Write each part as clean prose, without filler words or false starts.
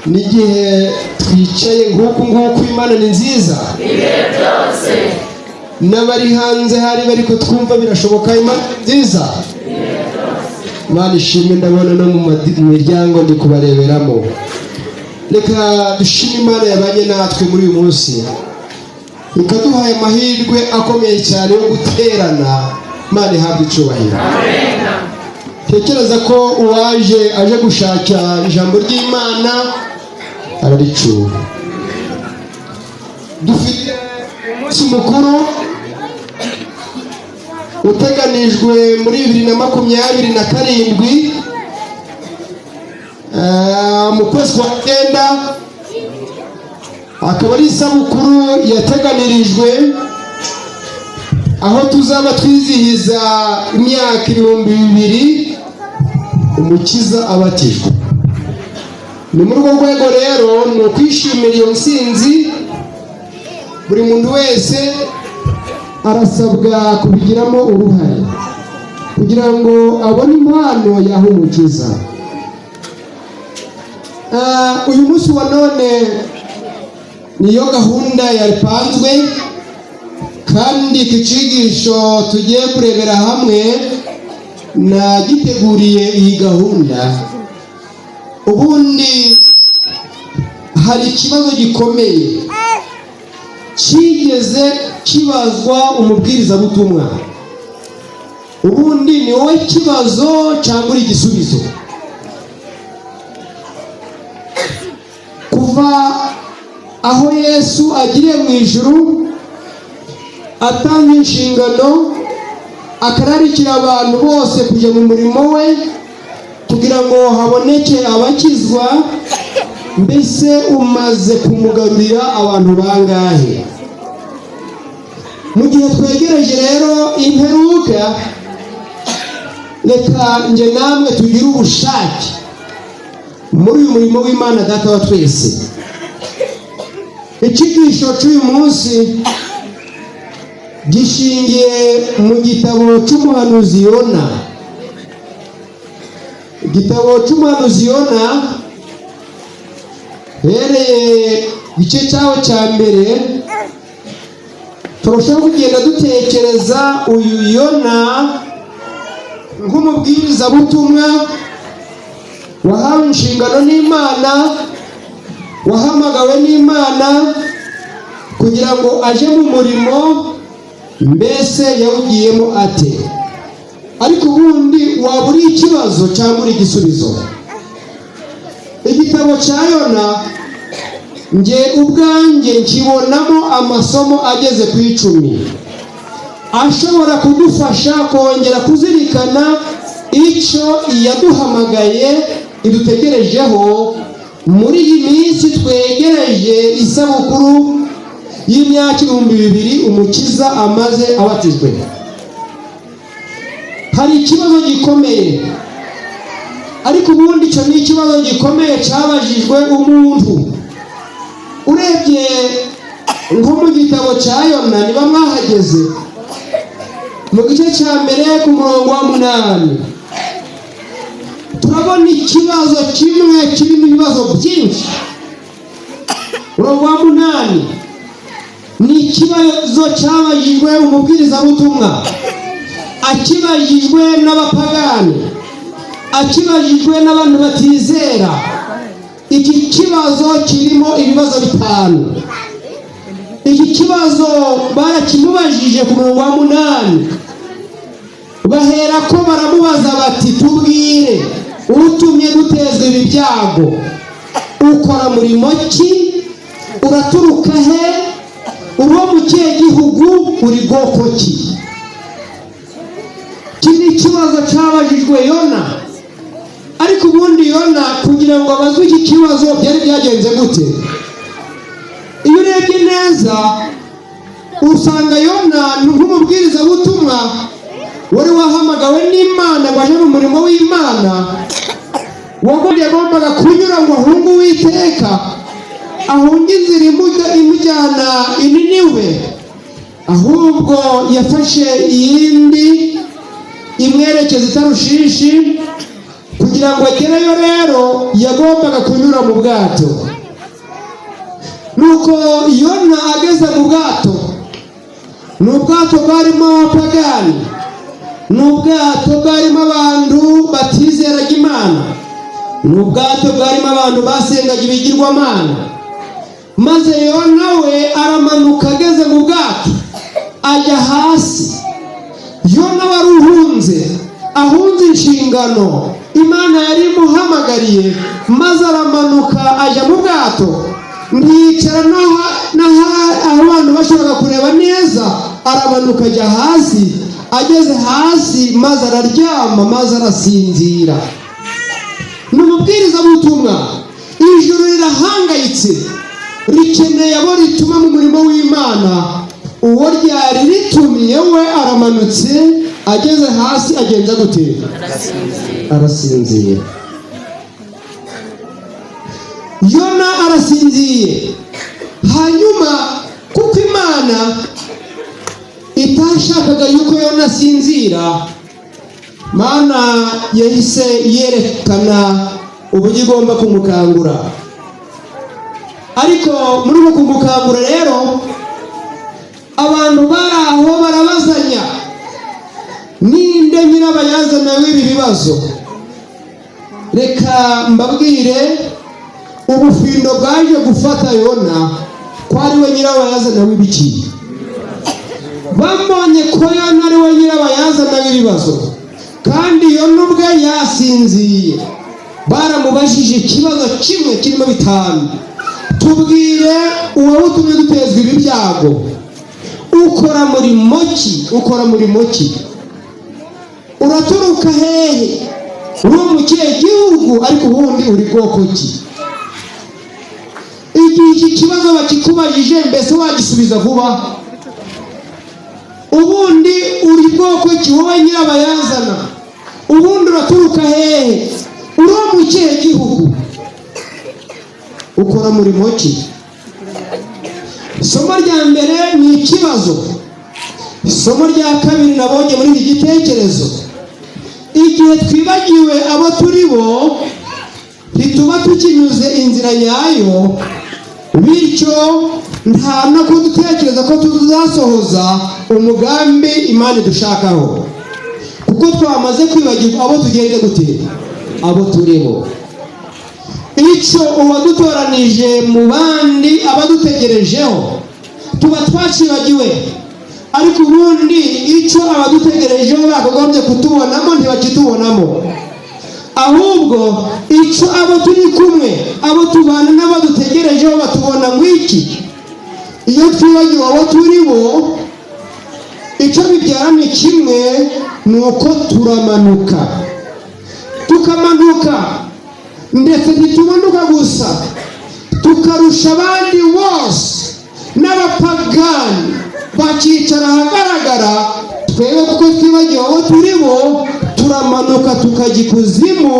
N'igihe twicaye nk'uku nguku, Imana ni nziza. Ibihe byose. N'abari hanze hari bari kutwumva, birashoboka, Imana ni nziza. Imana ishimwe, ndabona no mu miryango ndi kubareberamo. Reka dushime Imana yabanye natwe muri uyu munsi, ikaduhaye amahirwe akomeye cyane yo guterana. Imana ihabwa icyubahiro. Tekereza ko uwaje aje gushaka ijambo ry'Imana araricura. Dufite umunsi mukuru uteganijwe muri 2027, mu kwezi kwa 9, akaba ari isabukuru yateganirijwe aho tuzaba twizihiza imyaka 2000 Umukiza abatijwe. Ni muri urwo rwego rero, ni ukwishimira iyo nsinzi, buri muntu wese arasabwa kubigiramo uruhare kugira ngo abone impano y'aho Umukiza. Uyu munsi wa none niyo gahunda yapanzwe, kandi iki cyigisho tugiye kurebera hamwe nagiteguriye iyi gahunda. Ubundi hari ikibazo gikomeye kigeze kibazwa umubwirizabutumwa: ubundi ni wowe kibazo cyangwa uri igisubizo? Kuva aho Yesu agiriye mu ijuru, atanga inshingano, akararikira abantu bose kujya mu murimo we kugira ngo haboneke abakizwa, mbese umaze kumugarurira abantu bangahe? Mu gihe twegereje rero imperuka, reka njye namwe tugire ubushake muri uyu murimo w'Imana Data wa twese. Icyigisho cy'uyu munsi gishingiye mu gitabo cy'umuhanuzi Yona. Igitabo cy'umuhanuzi Yona, hereye igice cyaho cya mbere, turushaho kugenda dutekereza uyu Yona nk'umubwirizabutumwa wahawe inshingano n'Imana, wahamagawe n'Imana kugira ngo aje mu murimo. Mbese yawugiyemo ate? Ariko ubundi waba uri ikibazo cyangwa uri igisubizo? Igitabo cya Yona, nge ubwanjye nkibonamo amasomo ageze ku 10 ashobora kudufasha kongera kuzirikana icyo iyaduhamagaye idutegerejeho muri iyi minsi twegereje isabukuru y'imyaka 2000 Umukiza amaze abatijwe. Hari ikibazo gikomeye, ariko ubundi icyo ni ikibazo gikomeye cyabajijwe umuntu. Urebye nko mu gitabo cya Yona, niba mwahageze, mu gice cya mbere ku murongo wa 8, turabona ikibazo kimwe kirimo ibibazo byinshi. Umurongo wa 8 ni ikibazo cyabajijwe umubwirizabutumwa, akibajijwe n'abapagani, akibajijwe n'abantu batizera. Iki kibazo kirimo ibibazo bitanu. Iki kibazo barakimubajije ku murongo wa 8, bahera ko baramubaza bati: "Tubwire utumye dutezwa ibi byago, ukora murimo ki? Uraturuka he? Uri uwo mu kihe gihugu? Uri bwoko ki?" Iki ni ikibazo cyabajijwe Yona. Ariko ubundi Yona kugira ngo abazwe iki kibazo byari byagenze gute? Iyo urebye neza usanga Yona ni nk'umubwirizabutumwa wari wahamagawe n'Imana ngo aje mu murimo w'Imana, wagombye yagombaga kunyura ngo ahunge Uwiteka, ahunge inzira imujyana i Niniwe, ahubwo yafashe iyindi imwerekeza i Tarushishi kugira ngo Kugira ngo agereyo rero, yagombaga kunyura mu bwato. Nuko Yona ageze mu bwato, ni ubwato bwarimo abapagani, ni ubwato bwarimo abantu batizeraga Imana, ni ubwato bwarimo abantu basengaga ibigirwamana. Maze Yona we aramanuka, ageze mu bwato ajya hasi. Yona wari uhunze, ahunze inshingano Imana yari imuhamagariye, maze aramanuka ajya mu bwato, ntiyicara aho abantu bashoboraga kureba neza. Aramanuka ajya hasi, ageze hasi maze araryama, maze arasinzira. Ni umubwirizabutumwa. Ijuru rirahangayitse, rikeneye abo rituma mu murimo w'Imana. Uwo ryari ritumiye we aramanutse, ageze hasi agenza gute? Arasinzira. Yona arasinziye. Hanyuma kuko Imana itashakaga yuko Yona asinzira, Mana yahise yerekana uburyo igomba kumukangura. Ariko muri uko kumukangura rero, abantu bari aho barabazanya: "Ninde nyirabayazana w'ibi bibazo?" Reka mbabwire ubufindo bwaje gufata Yona ko ari we nyirabayazana w'ibiki. Bambonye ko Yona ari we nyirabayazana w'ibibazo, kandi Yona ubwe yasinziye. Baramubajije ikibazo kimwe kirimo bitanu: "Tubwire uwowe utumye dutezwa ibi byago. Ukora murimo ki? Ukora murimo ki? Uraturuka hehe? Uri mu kihe gihugu? Ariko ubundi uri bwoko ki?" Igihe iki kibazo bakikubajije, mbese wagisubiza vuba? Ubundi uri bwoko ki, wowe nyirabayazana? Ubundi uraturuka hehe? Uri uwo mu kihe gihugu? Ukora murimo ki? Isomo rya mbere ni ikibazo. Isomo rya kabiri nabonye muri iki gitekerezo: igihe twibagiwe abo turi bo, ntituba tukinyuze inzira nyayo, bityo nta no kudutekereza ko tuzasohoza umugambi Imana idushakaho, kuko twamaze kwibagirwa abo tugenze gute, abo turibo, icyo uwadutoranije mu bandi abadutegerejeho tuba twacibagiwe. Ariko ubundi icyo abadutegerejeho bakagombye kutubonamo ntibakitubonamo, ahubwo icyo abo turi kumwe, abo tubana n'abadutegerejeho batubona ngo iki? Iyo twibagiwe abo turi bo, icyo bibyara ni kimwe, ni uko turamanuka, tukamanuka, ndetse ntitumanuka gusa, tukarusha abandi bose n'abapagani bakicara ahagaragara. Twebwe kuko twibagiwe abo turi bo, turamanuka tukajya ikuzimu,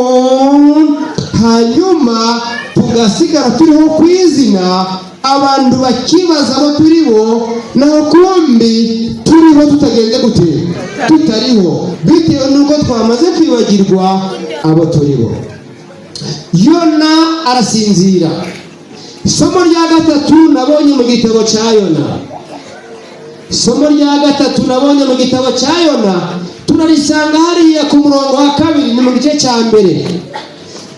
hanyuma tugasigara turiho ku izina, abantu bakibaza abo turi bo, naho kumbi turiho tutagenze gute? Tutariho, bitewe n'uko twamaze kwibagirwa abo turi bo. Yona arasinzira. Isomo rya gatatu nabonye mu gitabo cya Yona, isomo rya gatatu nabonye mu gitabo cya Yona, turarisanga hariya ku murongo wa 2, ni mu gice cya mbere.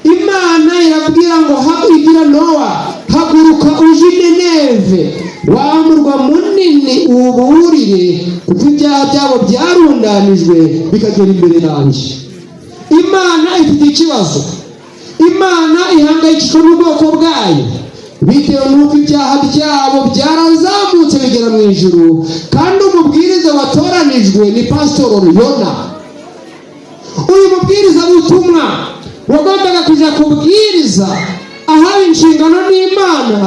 Imana irabwira ngo, ibwira Nowa: "Haguruka uje i Nineve, wa murwa munini, uwuburire, kuko ibyaha byabo byarundanijwe bikagera imbere yanjye." Imana ifite ikibazo, Imana ihangayikishwa n'ubwoko bwayo, bitewe n'uko ibyaha byabo byarazamutse bigera mu ijuru. Kandi umubwiriza watoranijwe ni Pasitoro Yona. Uyu mubwiriza butumwa wagombaga kujya kubwiriza, ahawe inshingano n'Imana,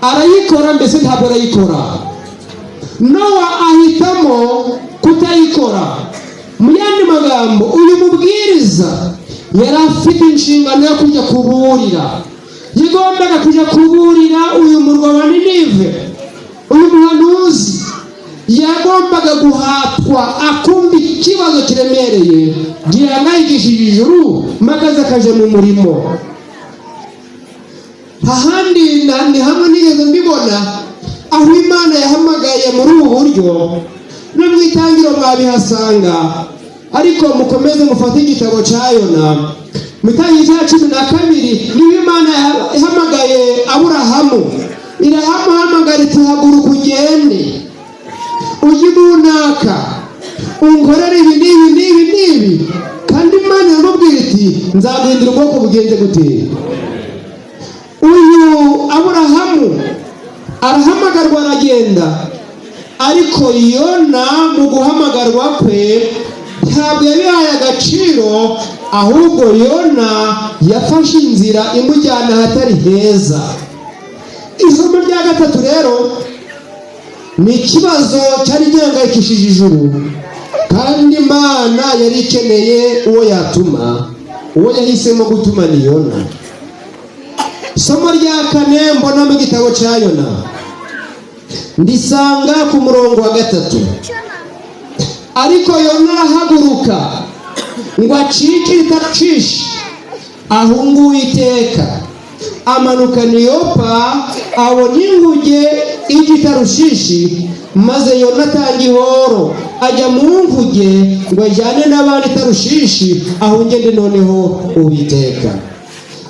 arayikora? Mbese ntabwo arayikora. Nowa ahitamo kutayikora. Mu yandi magambo, uyu mubwiriza yari afite inshingano yo kujya kuburira, yagombaga kujya kuburira uyu murwa wa Ninive. Uyu muhanuzi Yagombaga guhatwa akumva ikibazo kiremereye gihangayikishije ijuru, maze akaja mu murimo. Ahandi ni hamwe nigeze mbibona aho Imana yahamagaye muri ubu buryo, no mu Itangiro mwabihasanga, ariko mukomeze mufate igitabo cya Yona. Mu Itangiro cya 12 niba Imana yahamagaye Aburahamu, irahamuhamagara iti: "Haguruka ugende ujye ibunaka, unkorere ibi n'ibi n'ibi n'ibi." Kandi Imana iramubwira iti: "Nzaguhindura ubwoko bugenze gute?" Uyu Aburahamu arahamagarwa, aragenda, ariko Yona mu guhamagarwa kwe ntabwo yabihaye agaciro, ahubwo Yona yafashe inzira imujyana ahatari heza. Isomo rya gatatu rero ni ikibazo cyari gihangayikishije ijuru, kandi Imana yari ikeneye uwo yatuma. Uwo yahisemo gutuma ni Yona. Isomo rya kane mbona mu gitabo cya Yona ndisanga ku murongo wa 3: "Ariko Yona arahaguruka ngo acike i Tarushishi ahunge Uwiteka, amanuka i Yopa, abona inkuge ijya i Tarushishi. Maze Yona atanga ihoro, ajya mu nkuge ngo ajyane n'abandi i Tarushishi, ahungende noneho Uwiteka."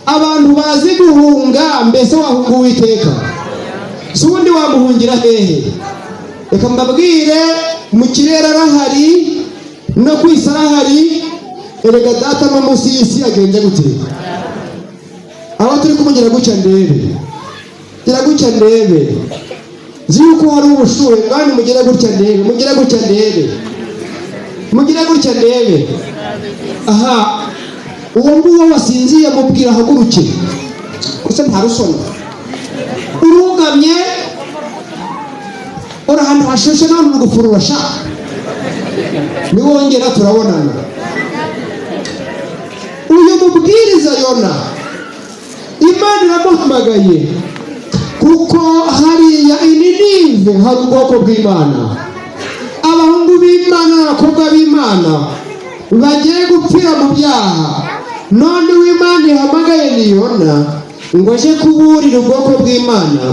Abantu bazi guhunga, mbese wahunga Uwiteka? Si ubundi wamuhungira hehe? Reka mbabwire, mu kirere arahari, no ku isi arahari. Erega data, no munsi y'isi agenze gute? Aho turi kumugira gutya ndebe, gira gutya ndebe. Nzi yuko hari ubushuhe, kandi mugire gutya ndebe, mugire gutya ndebe, mugire gutya ndebe. Aha, uwo nguwo wasinziye, mubwira ahaguruke. Gusa nta rusoni, urugamye, uri ahantu hashushe, none uri gufurura sha. Niwongera turabonana. Uyu mubwiriza Yona, Imana iramuhamagaye kuko hariya i Ninive hari ubwoko bw'Imana, abahungu b'Imana n'abakobwa b'Imana bagiye gupfira mu byaha. None uw'Imana ihamagaye ni Yona ngo aje kuburira ubwoko bw'Imana.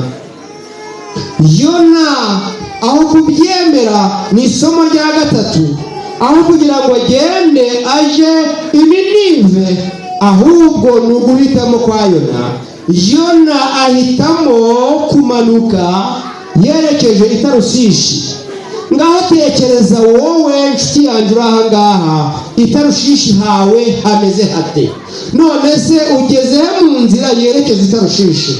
Yona aho kubyemera, ni isomo rya gatatu, aho kugira ngo agende aje i Ninive, ahubwo ni uguhitamo kwa Yona. Yona ahitamo kumanuka yerekeje i Tarushishi. Ngaho tekereza wowe nshuti yanjye uri aha ngaha, i Tarushishi hawe hameze hate? None se ugeze mu nzira yerekeza i Tarushishi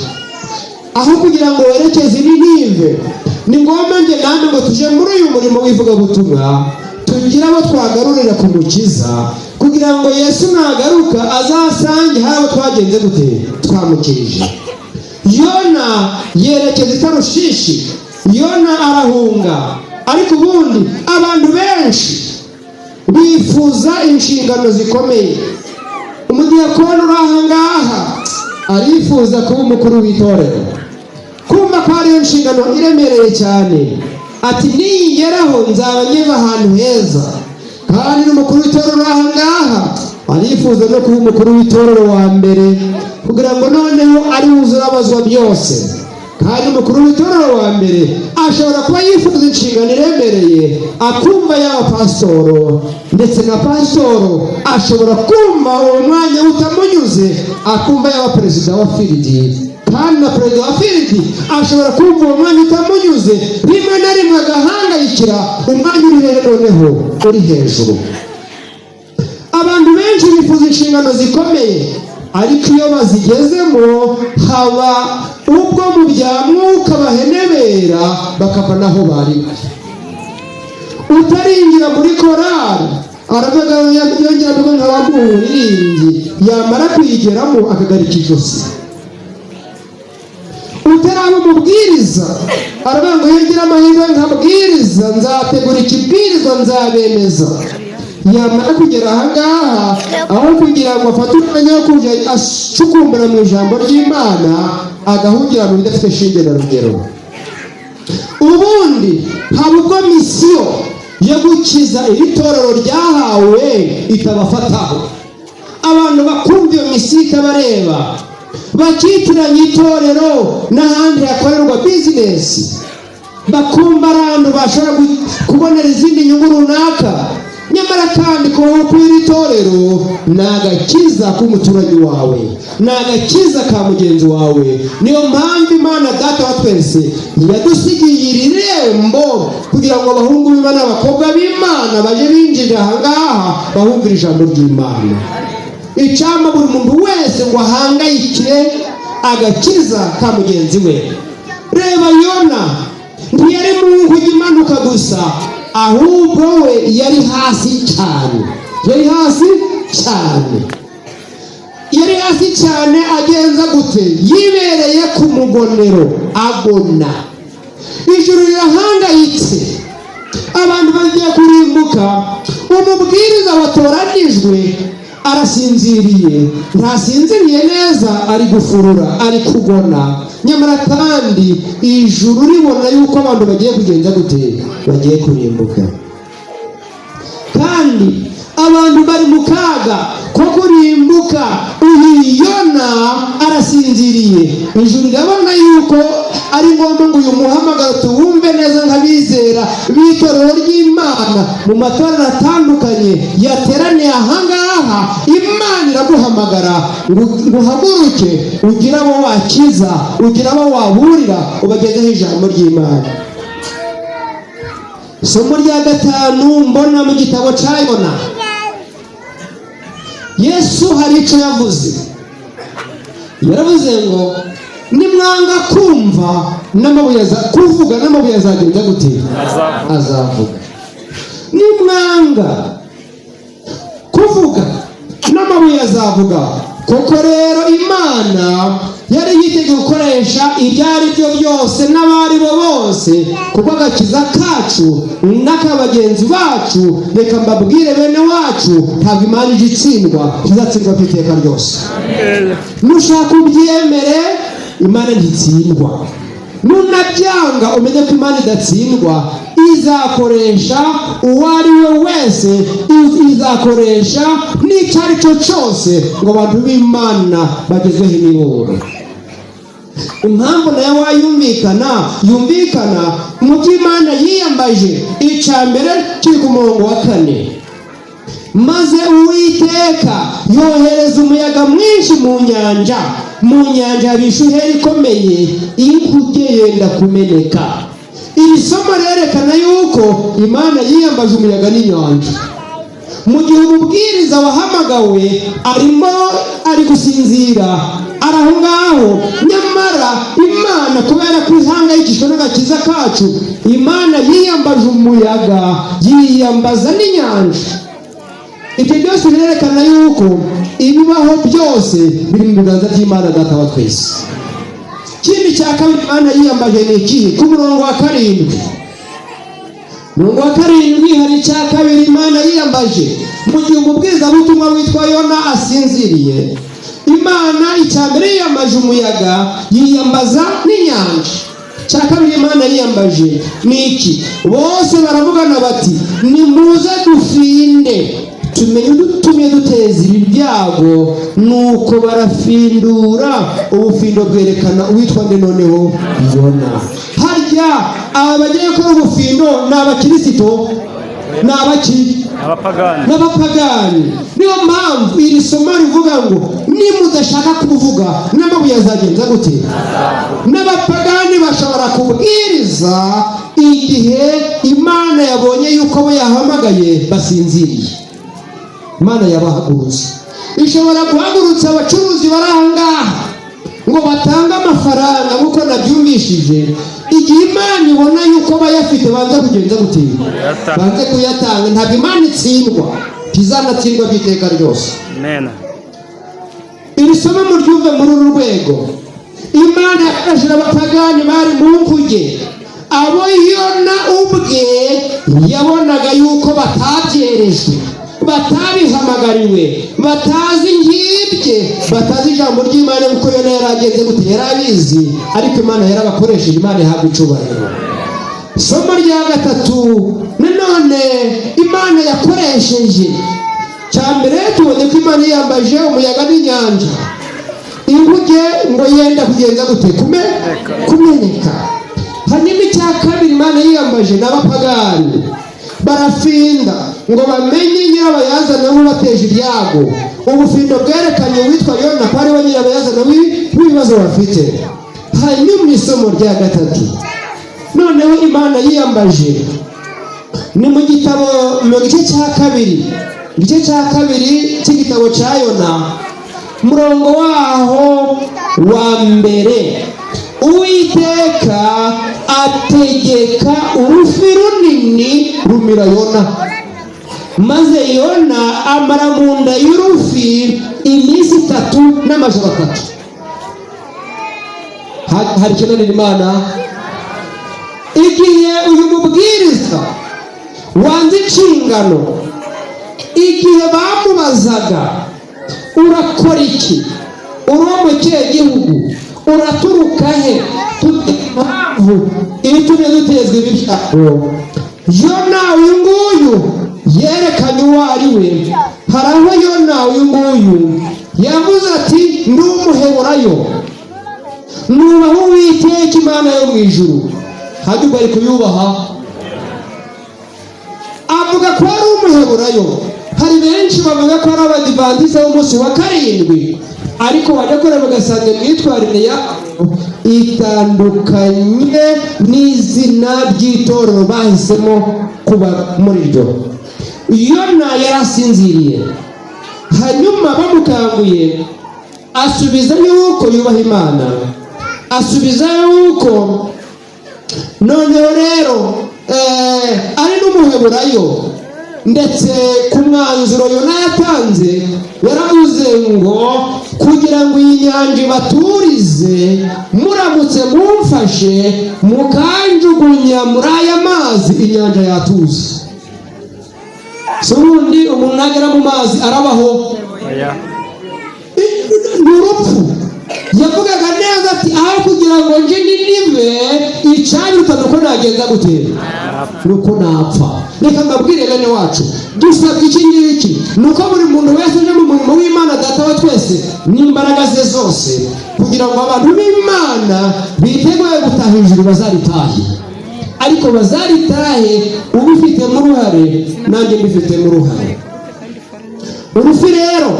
aho kugira ngo werekeze i Ninive? Ni ngombwa njye namwe ngo tuje muri uyu murimo w'ivugabutumwa, tugire abo twagarurira ku Mukiza, kugira ngo Yesu nagaruka azasange hari abo twagenze gute? Twamukirije. Yona yerekeza i Tarushishi, Yona arahunga. Ariko ubundi abantu benshi bifuza inshingano zikomeye. Umudiyakoni uri aha ngaha arifuza kuba umukuru w'itorero, kumva ko ariyo nshingano iremereye cyane, ati: "Ningeraho nzaba ngeze ahantu heza." Kandi n'umukuru w'itorero uri aha ngaha arifuza no kuba umukuru w'itorero wa mbere, kugira ngo noneho ari buze urabazwa byose. Kandi umukuru w'itorero wa mbere ashobora kuba yifuza inshingano iremereye, akumva yaba pasitoro, ndetse na pasitoro ashobora kumva uwo mwanya utamunyuze, akumva yaba perezida wa field. Kandi na perezida wa field ashobora kumva uwo mwanya utamunyuze, rimwe na rimwe agahangayikira umwanya uri hehe noneho, uri hejuru. Abantu benshi bifuza inshingano zikomeye, ariko iyo bazigezemo haba ubwo mu bya mwuka bahenebera, bakava n'aho bari bari. Utarinjira muri korari aravuga yongera avuga nka umuririmbyi, yamara kuyigeramo akagarika ijosi. Utaraba umubwiriza aravuga ngo yongere amahirwe nkabwiriza, nzategura ikibwirizwa, nzabemeza. Yamara kugera ahangaha, aho kugira ngo afate umwanya wo kujya acukumbura mu ijambo ry'Imana, agahungira mu bidafite shinge na rugero. Ubundi haba ubwo mission yo gukiza iri torero ryahawe itabafataho, abantu bakumva iyo mission itabareba, bakitiranya itorero n'ahandi hakorerwa business, bakumva abantu bashobora kubonera izindi nyungu runaka. Nyamara kandi kubaho kw'iri torero ni agakiza k'umuturanyi wawe, ni agakiza ka mugenzi wawe. Niyo mpamvu Imana Data wa twese yadusigiye iri rembo kugira ngo abahungu b'Imana n'abakobwa b'Imana baje binjirira aha ngaha, bahumvira ijambo ry'Imana. Icyampa buri muntu wese ngo ahangayikire agakiza ka mugenzi we. Reba Yona, ntiyari mu nkuge imanuka gusa, ahubwo we yari hasi cyane, yari hasi cyane, yari hasi cyane. Agenza gute? Yibereye ku mugonero agona. Ijuru rirahangayitse, abantu bagiye kurimbuka, umubwiriza watoranijwe arasinziriye. Ntasinziriye neza, ari gufurura, ari kugona. Nyamara kandi ijuru ribona yuko abantu bagiye kugenza gute? Bagiye kurimbuka, kandi abantu bari mu kaga ko kurimbuka. Uyu Yona arasinziriye. Ijuru rirabona yuko ari ngombwa ngo uyu muhamagaro tuwumve neza nk'abizera b'itorero ry'Imana mu matorero atandukanye yateraniye ahangaha. Imana iraguhamagara ngo uhaguruke, ugire abo wakiza, ugire abo waburira, ubagezeho ijambo ry'Imana. Isomo rya gatanu mbona mu gitabo cya Yona, Yesu hari icyo yavuze. Yaravuze ngo nimwanga kumva n'amabuye kuvuga, n'amabuye azagenza gute? Azavuga. Azavuga. Nimwanga kuvuga, n'amabuye azavuga. Koko rero Imana yari yiteguye gukoresha ibyo ari byo byose n'abari bo bose, kuko agakiza kacu n'aka bagenzi bacu, reka mbabwire bene wacu, ntabwo Imana ijya itsindwa, tuzatsindwa ku iteka ryose. Nushaka ubyemere, Imana ntitsindwa. Nunabyanga, umenye ko Imana idatsindwa. Izakoresha uwo ari we wese, izakoresha n'icyo ari cyo cyose ngo abantu b'Imana bagezweho imiburo. Impamvu nayo wayumvikana, yumvikana mu byo Imana yiyambaje. Icya mbere kiri ku murongo wa 4: maze Uwiteka yohereza umuyaga mwinshi mu nyanja, mu nyanja haba ishuheri ikomeye, inkuge yenda kumeneka. Iri somo rerekana yuko Imana yiyambaje umuyaga n'inyanja mu gihe umubwiriza wahamagawe arimo ari gusinzira, ari aho ngaho. Nyamara Imana, kubera ko ihangayikishwa n'agakiza kacu, Imana yiyambaje umuyaga, yiyambaza n'inyanja. Ibyo byose birerekana yuko ibibaho byose biri mu biganza by'Imana Data wa twese. Ikindi cya kabiri Imana yiyambaje ni ikihe? Ku murongo wa 7, murongo wa 7, hari icya kabiri Imana yiyambaje mu gihe umubwirizabutumwa witwa Yona asinziriye. Imana icya mbere yiyambaje umuyaga, yiyambaza n'inyanja. Icya kabiri Imana yiyambaje ni iki? Bose baravugana bati: "Nimuze dufinde, tumenye udutumye duteza ibi byago." Nuko barafindura, ubufindo bwerekana uwitwa nde noneho? Yona. Harya aba bagiye gukora ubufindo ni abakirisito, ni abaki? Abapagani. N'abapagani. Niyo mpamvu iri somo rivuga ngo nimudashaka kuvuga, n'amabuye azagenza gute? N'abapagani bashobora kubwiriza igihe Imana yabonye yuko abo yahamagaye basinziriye. Imana yabahagurutse, ishobora guhagurutsa abacuruzi bari aha ngaha ngo batange amafaranga nk'uko nabyumvishije, igihe Imana ibona yuko bayafite banza kugenza gute? Kuyatanga. Banze kuyatanga. Ntabwo Imana itsindwa, ntizanatsindwa by'iteka ryose. Amen. Iri somo muryumve muri uru rwego. Imana yakoresheje abapagani bari mu nkuge, abo Yona ubwe yabonaga yuko batabyerejwe, batabihamagariwe, batazi ngibye, batazi ijambo ry'Imana, kuko Yona yari agenze gute? Yari abizi. Ariko Imana yarabakoresheje. Imana ihabwa icubahiro. Isomo rya gatatu nanone Imana yakoresheje, cya mbere tubonye ko Imana yiyambaje umuyaga n'inyanja, inkuge ngo yenda kugenza gute? Kumeneka. Hanyuma icya kabiri Imana yiyambaje n'abapagani, barafinda ngo bamenye nyirabayazana w'ubateje ibyago. Ubufindo bwerekanye uwitwa Yona ko ari we nyirabayazana w'ibibazo bafite. Hanyuma isomo rya gatatu noneho Imana yiyambaje ni mu gitabo, mu gice cya kabiri, igice cya kabiri cy'igitabo cya Yona, murongo waho wa mbere. Uwiteka ategeka urufi runini rumira Yona, maze Yona amara mu nda y'urufi iminsi 3 n'amajoro 3. Hari ikinanira Imana? Igihe uyu mubwiriza wanze inshingano, igihe bamubazaga: "Urakora iki? Uri uwo mu kihe gihugu? Uraturuka he? Impamvu ibitumye dutezwa ibi byago?" Yona uyu nguyu yerekanye uwo ari we. Hari aho Yona uyu nguyu yavuze ati: "Ndi Umuheburayo, nubaha Uwiteka Imana yo mu ijuru." Hanyuma ari kuyubaha, avuga ko ari Umuheburayo. Hari benshi bavuga ko ari Abadivantisite b'umunsi wa karindwi, ariko bajya kureba bagasanga imyitwarire yabo itandukanye n'izina ry'itorero bahisemo kuba muri ryo. Yona yarasinziriye, hanyuma bamukanguye asubiza yuko yubaha Imana, asubiza yuko noneho rero ari n'Umuheburayo. Ndetse ku mwanzuro Yona yatanze, yaravuze ngo kugira ngo iyi nyanja ibaturize, muramutse mumfashe mukanjugunya muri aya mazi, inyanja yatuza. Si ubundi umuntu nagera mu mazi arabaho? Oya. Ni urupfu. Yavugaga neza ati: "Aho kugira ngo nje Ninive, icyabiruta ni uko nagenza gute? Ni uko napfa." Reka mbabwire bene wacu, dusabwa iki ngiki: ni uko buri muntu wese uje mu murimo w'Imana Data wa twese n'imbaraga ze zose, kugira ngo abantu b'Imana biteguye gutaha ijuru bazaritahe, ariko bazaritahe ubifitemo uruhare, nanjye mbifitemo uruhare. Urufi rero,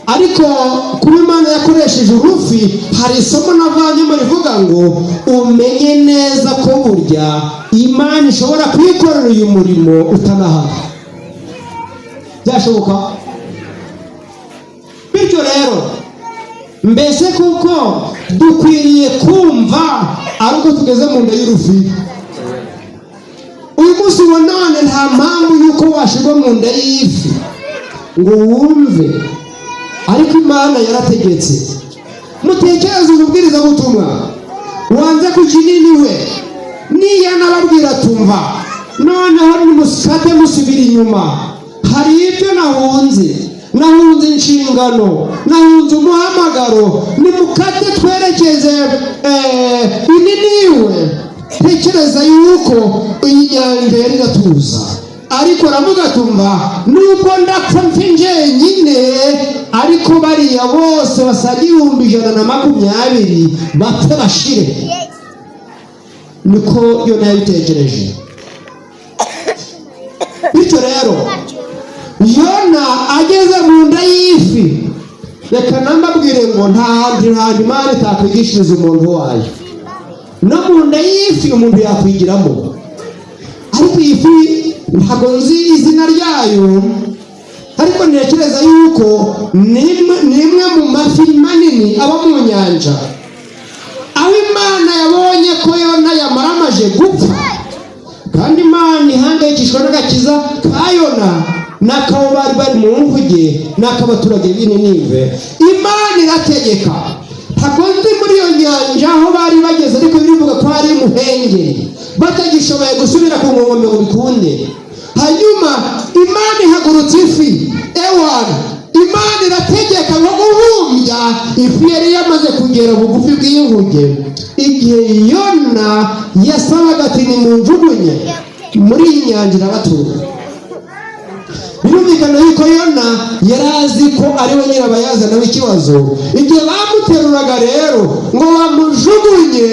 ariko kuba Imana yakoresheje urufi, hari isomo navanyemo rivuga ngo umenye neza ko burya Imana ishobora kwikorera uyu murimo utanahari, byashoboka. Bityo rero, mbese kuko dukwiriye kumva ari uko tugeze mu nda y'urufi? Uyu munsi wa none nta mpamvu y'uko washyirwa mu nda y'ifi ngo wumve, ariko Imana yarategetse. Mutekereze umubwirizabutumwa wanze ku kinini, we niyo anababwira tumva: "Noneho nimusikate musubira inyuma, hari ibyo nahunze, nahunze inshingano, nahunze umuhamagaro, nimukate twerekeze Ininiwe." Tekereza yuko iyi nyanja yari iratuza, ariko aravuga tumva: "Nubwo ndapfa mfe njyenyine, ariko bariya bose basaga 120,000 bapfe bashire." Niko Yona yabitekereje. Bityo rero Yona ageze mu nda y'ifi, reka nambabwire ngo nta handi hantu Imana itakwigishiriza umuntu wayo, no mu nda y'ifi umuntu yakwigiramo. Ariko iyi fi ntabwo nzi izina ryayo, ariko ntekereza yuko ni imwe mu mafi manini aba mu nyanja. Aho Imana yabonye ko Yona yamaramaje gupfa, kandi Imana ihangayikishwa n'agakiza ka Yona n'akabo bari bari mu nkuge n'ak'abaturage b'i Ninive, Imana irategeka. Ntabwo nzi muri iyo nyanja aho bari bageze, ariko birivuga ko hari imuhengeri, batagishoboye gusubira ku nkombe ngo bikunde. Hanyuma Imana ihagurutsa ifi, ewana, Imana irategeka ngo guhumbya ifi yari yamaze kugera bugufi bw'inkuge. Igihe Yona yasabaga ati: "Nimunjugunye muri iyi nyanja, irabatura." Birumvikana yuko Yona yari azi ko ari we nyirabayazana w'ikibazo. Igihe bamuteruraga rero ngo bamujugunye,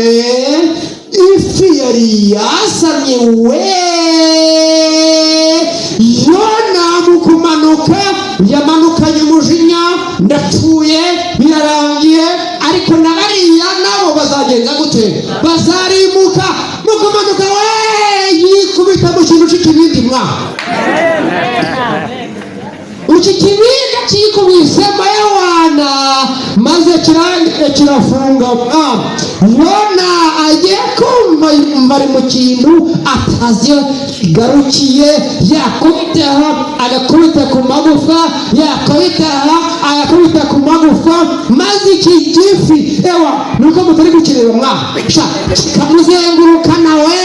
ifi yari yasamye we. Yona mu kumanuka yamanukanye umujinya: "Ndapfuye, birarangiye, ariko na bariya nabo bazagenza gute? Bazarimuka." Mu kumanuka we yikubita mu kintu cy'ikibindi mwa. Iki kibindi cyikubisemo Yohana, maze kirangiye kirafunga mwa. Yona agiye kumva yumva ari mu kintu atazi iyo kigarukiye. Yakubita aha agakubita ku magufa, yakubita aha agakubita ku magufa, maze iki gifi, ewa, nuko mutari kukireba mwa sha, kikamuzengurukana we.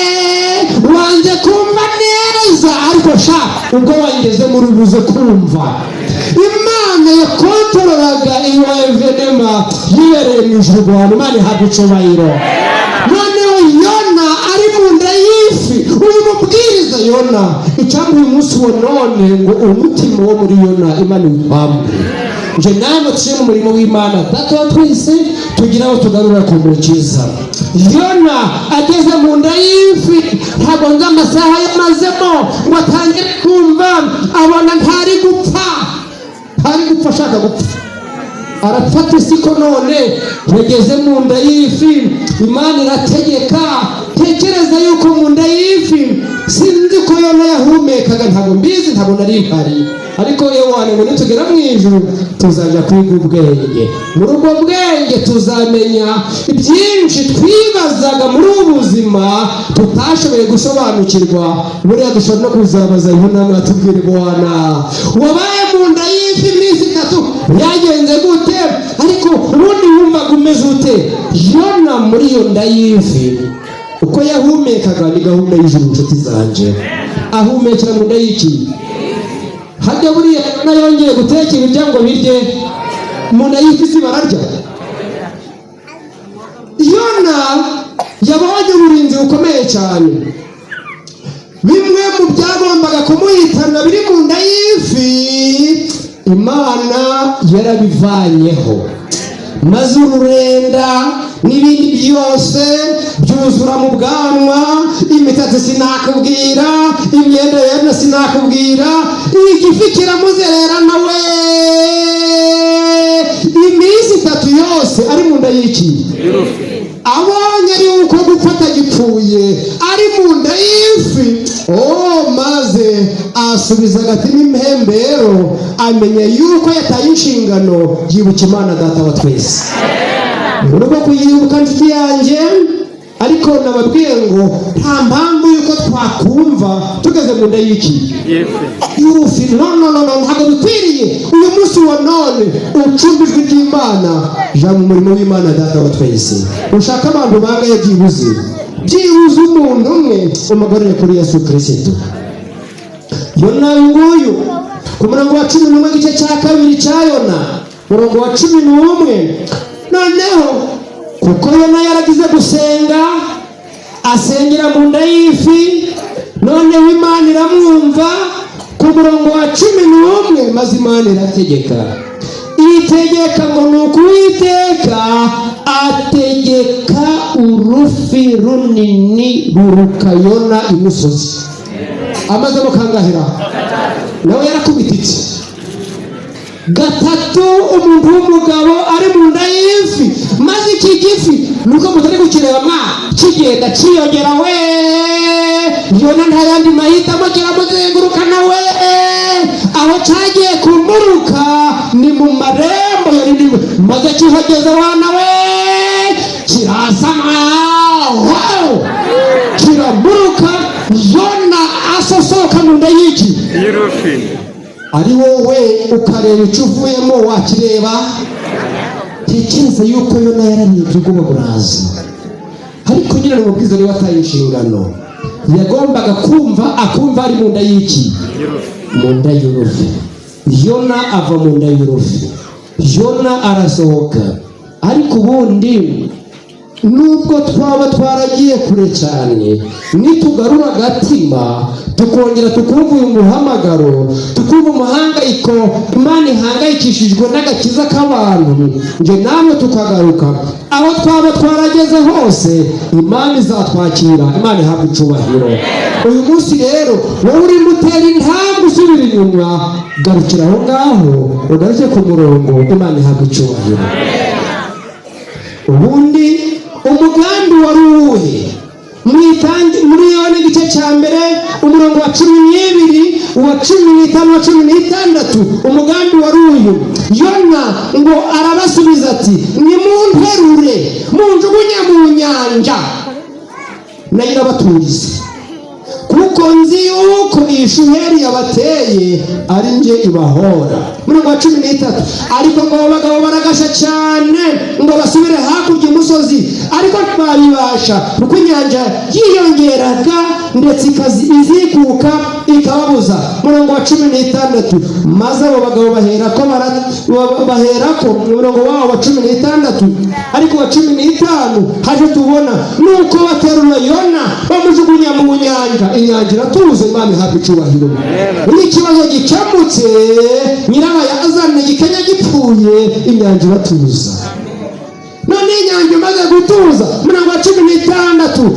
Wanze kumva neza, ariko sha, ubwo wangeze muri buze kumva. Imana yakontororaga iyo événement yibereye mu ijuru rwanda. Imana ihabwa icubahiro. Noneho Yona ari mu nda y'ifi. Uyu mubwiriza Yona, icyampa uyu munsi wa none ngo umutima wo muri Yona Imana iwambure. Nje namwe tuciye mu murimo w'Imana Data wa twese, tugira aho tugarura ku Mukiza. Yona ageze mu nda y'ifi, ntabwo nzi amasaha yamazemo ngo atangire kumva, abona ntari gupfa, ntari gupfa, ashaka gupfa arafata isi ko none yageze mu nda y'ifi. Imana irategeka. Tekereza yuko mu nda y'ifi, sinzi ko Yona yahumekaga, ntabwo mbizi, ntabwo nari mpari, ariko yewe, ngo nitugera mu ijuru tuzajya kwiga ubwenge. Muri ubwo bwenge tuzamenya byinshi twibazaga muri ubu buzima tutashoboye gusobanukirwa. Buriya dushobora no kuzabaza Yona, atubwire: "Bwana, wabaye mu nda y'ifi iminsi 3, byagenze gute? Ariko ubundi wumvaga umeze ute?" Yona muri iyo nda y'ifi, uko yahumekaga ni gahunda y'ijuru, inshuti zanjye. Ahumekera mu nda y'iki? Hajya buriya Yona yongeye guteka ibiryo ngo birye mu nda y'ifi? Si bararya? Yona yabonye uburinzi bukomeye cyane. Bimwe mu byagombaga kumuhitana biri mu nda y'ifi, Imana yarabivanyeho, maze ururenda n'ibindi byose byuzura mu bwanwa, imisatsi sinakubwira, imyenda yera sinakubwira. Igifi kiramuzerera nawe iminsi 3 yose ari mu nda y'iki. Abonye yuko gufata gipfuye ari mu nda y'ifi, oh, maze asubiza agatima impembero, amenya yuko yataye inshingano, yibuka Imana Data wa twese. Muri uko kuyibuka, nshuti yanjye, ariko nababwiye ngo nta mpamvu yuko twakumva tugeze mu nda y'iki? Y'urufi. No, no, no, no, ntabwo bikwiriye. Uyu munsi wa none ucumba ijwi ry'Imana, jya mu murimo w'Imana Data wa twese, ushaka abantu bangaye, byibuze umuntu umwe umugorere kuri Yesu Kirisito. Yona nguyu ku murongo wa 11, igice cya kabiri cya Yona, murongo wa 11. Noneho kuko Yona yaragize gusenga, asengera mu nda y'ifi, noneho Imana iramwumva. Ku murongo wa 11, maze Imana irategeka, itegeka ngo ni ukuwiteka ategeka urufi runini ruruka Yona imusozi. Amazemo kangahera? Nawe yarakubititse gatatu. Umuntu w'umugabo ari mu nda y'ifi, maze iki gifi, nuko mutari kukireba mwa, kigenda kiyongera we. Yona nta yandi mahitamo, kiramuzenguruka nawe. Aho cyagiye kumuruka ni mu marembo ya Niniwe, maze kihageze wana we, kirasama, wow! Kiramuruka. Yona asosoka mu nda y'iki? Y'urufi. Ari wowe ukareba icyo uvuyemo, wakireba? Tekereza yuko Yona yararebye, ubwoba buraza, ariko nyine ni umubwiza niwe wataye inshingano. Yagombaga kumva, akumva ari mu nda y'iki? Y'urufi. Mu nda y'urufi. Yona ava mu nda y'urufi, Yona arasohoka. Ariko ubundi nubwo twaba twaragiye kure cyane, nitugarura agatima, tukongera tukumva uyu muhamagaro, tukumva umuhangayiko Imana ihangayikishijwe n'agakiza k'abantu, njye namwe tukagaruka, aho twaba twarageze hose Imana izatwakira. Imana ihabwa icubahiro. Uyu munsi rero, wowe urimo utera intambwe usubira inyuma, garukira aho ngaho, ugaruke ku murongo. Imana ihabwa icubahiro. Ubundi umugambi wari uwuhe? Muri Yona igice cya mbere, umurongo wa 12, uwa 15, wa 16, umugambi wari uyu. Yona ngo arabasubiza ati: "Nimunterure munjugunye mu nyanja, nayo irabaturiza, kuko nzi yuko iyi shuheri yabateye ari njye ibahora." Murongo wa 13: ariko ngo abo bagabo baragasha cyane ngo basubire hakurya umusozi, ariko ntibabibasha, kuko inyanja yiyongeraga ndetse izikuka ikababuza. Murongo wa 16: maze abo bagabo baherako umurongo wabo wa 16, ariko wa 15 haje tubona nuko baterura Yona bamujugunya mu nyanja, inyanja iratuza. Imana ihabwa icubahiro. Iyo ikibazo gikemutse, nyirabayazana igikenya gipfuye, inyanja iratuza. None inyanja imaze gutuza, murongo wa 16: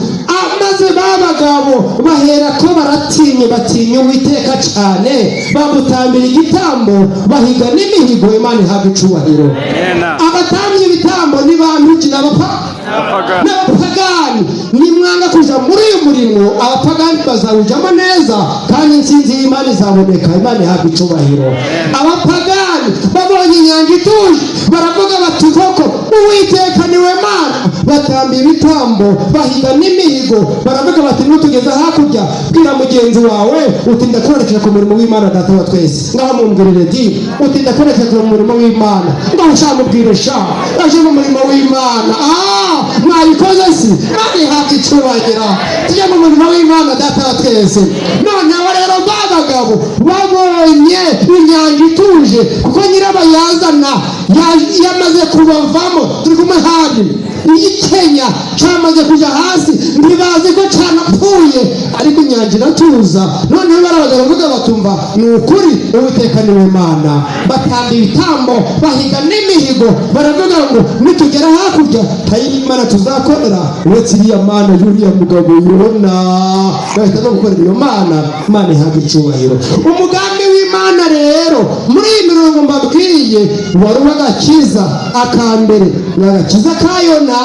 maze ba bagabo bahera ko baratinye, batinya Uwiteka cyane, bamutambira igitambo, bahiga n'imihigo. Imana ihabwa icubahiro. Abatambye ibitambo ni bantu ki? N'abapagani. Nimwanga kuja muri uyu murimo, abapagani bazawujamo neza kandi intsinzi y'Imana izaboneka. Imana ihabwa icubahiro. Abapagani babonye inyanja ituje, baravuga bati: "Koko Uwiteka niwe Mana." Batamba ibitambo, bahiga n'imihigo, baravuga bati: "Nutugeza hakurya, bwira mugenzi wawe uti ndakwerekera ku murimo w'Imana Data wa twese." Ngaho mumbwirire di uti: "Ndakwerekera ku murimo w'Imana." Ngaho sha, mubwire sha, aje mu murimo w'Imana. Ah, mwabikoze si? Imana ihabwa icubahiro. Tujye mu murimo w'Imana Data wa twese. Noneho rero ba bagabo babonye inyanja ituje, kuko nyirabayazana yamaze kubavamo. Turi kumwe handi? Igikenya cyamaze kujya hasi, ntibazi ko cyanapfuye, ariko inyanja iratuza. Noneho barabaga baravuga batumva ni ukuri, Uwiteka niwe Mana. Batamba ibitambo, bahiga n'imihigo, baravuga ngo nitugera hakurya nta yindi mana tuzakorera uretse iriya mana y'uriya mugabo Yona. Bahitamo gukorera iyo mana. Imana ihabwa icubahiro. Umugambi w'Imana rero muri iyi mirongo mbabwiye wari uw'agakiza. Aka mbere ni agakiza ka Yona,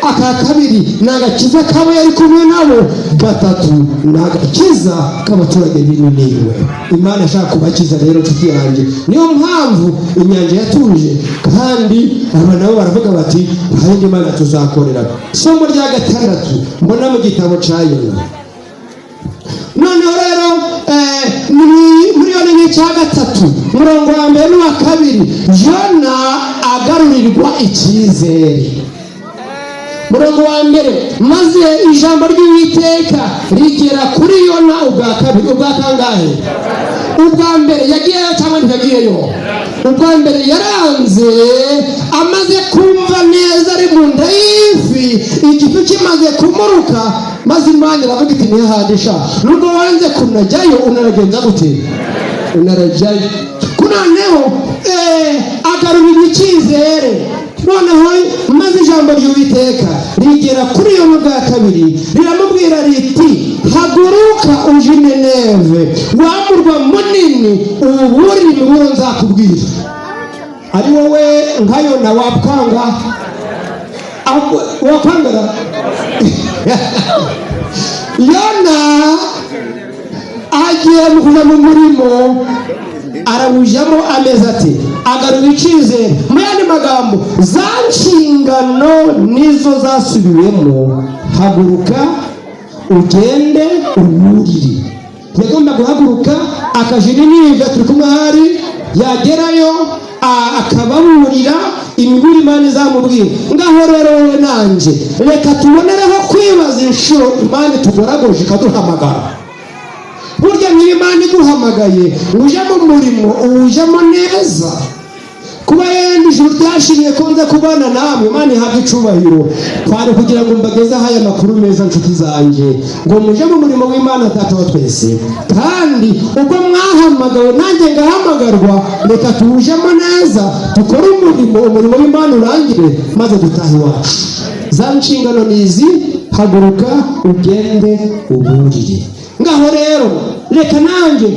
aka kabiri ni agakiza k'abo yari kumwe nabo, gatatu ni agakiza k'abaturage b'i Niniwe. Imana ashaka kubakiza rero, nshuti yanjye, niyo mpamvu inyanja yatuje, kandi aba nabo baravuga bati: "Nta yindi mana tuzakorera." Isomo rya gatandatu mbona mu gitabo cya Yona noneho rero, ni muri Yona n'icya gatatu, umurongo wa mbere n'uwa kabiri, Yona agarurirwa icyizere. Murongo wa mbere: maze ijambo ry'Uwiteka rigera kuri Yona ubwa kabiri. Ubwa kangahe? Ubwa mbere yagiyeyo cyangwa ntiyagiyeyo? Ubwa mbere yaranze, amaze kumva neza ari mu nda y'ifi, igifu kimaze kumuruka, maze Imana iravuga iti: "Ntihahadisha, nubwo wanze kunajyayo, unaragenza gute? Unarajyayo." Noneho agarurira icyizere. Noneho maze ijambo ry'Uwiteka rigera kuri iyo bwa kabiri, riramubwira riti: "Haguruka uje i Nineve, wa murwa munini, uwuburire imiburo nzakubwira." Ari wowe nka Yona, wakwanga? Wakwangara? Yona agiye mu kuja mu murimo, arawujyamo ameze ati agarura icyizere. Mu yandi magambo, za nshingano nizo zasubiwemo: haguruka ugende uwurire. Yagomba guhaguruka akaja i Ninive. Turi kumwe ahari? Yagerayo akababurira imiburo Imana izamubwira. Ngaho rero wowe nanjye, reka tubonereho kwibaza inshuro Imana itugoragoje ikaduhamagara. Burya niba Imana iguhamagaye ngo uje mu murimo, uwujemo neza. Kuba yenda ijuru ryashimye ko nza kubana namwe, Imana ihabwe icubahiro, kwari kugira ngo mbagezeho aya makuru meza, nshuti zanjye, ngo muje mu murimo w'Imana Data wa twese. Kandi ubwo mwahamagawe nanjye ngahamagarwa, reka tuwujemo neza, dukore umurimo, umurimo w'Imana urangire, maze dutahe iwacu. Za nshingano ni izi: haguruka ugende uburire. Ngaho rero reka nanjye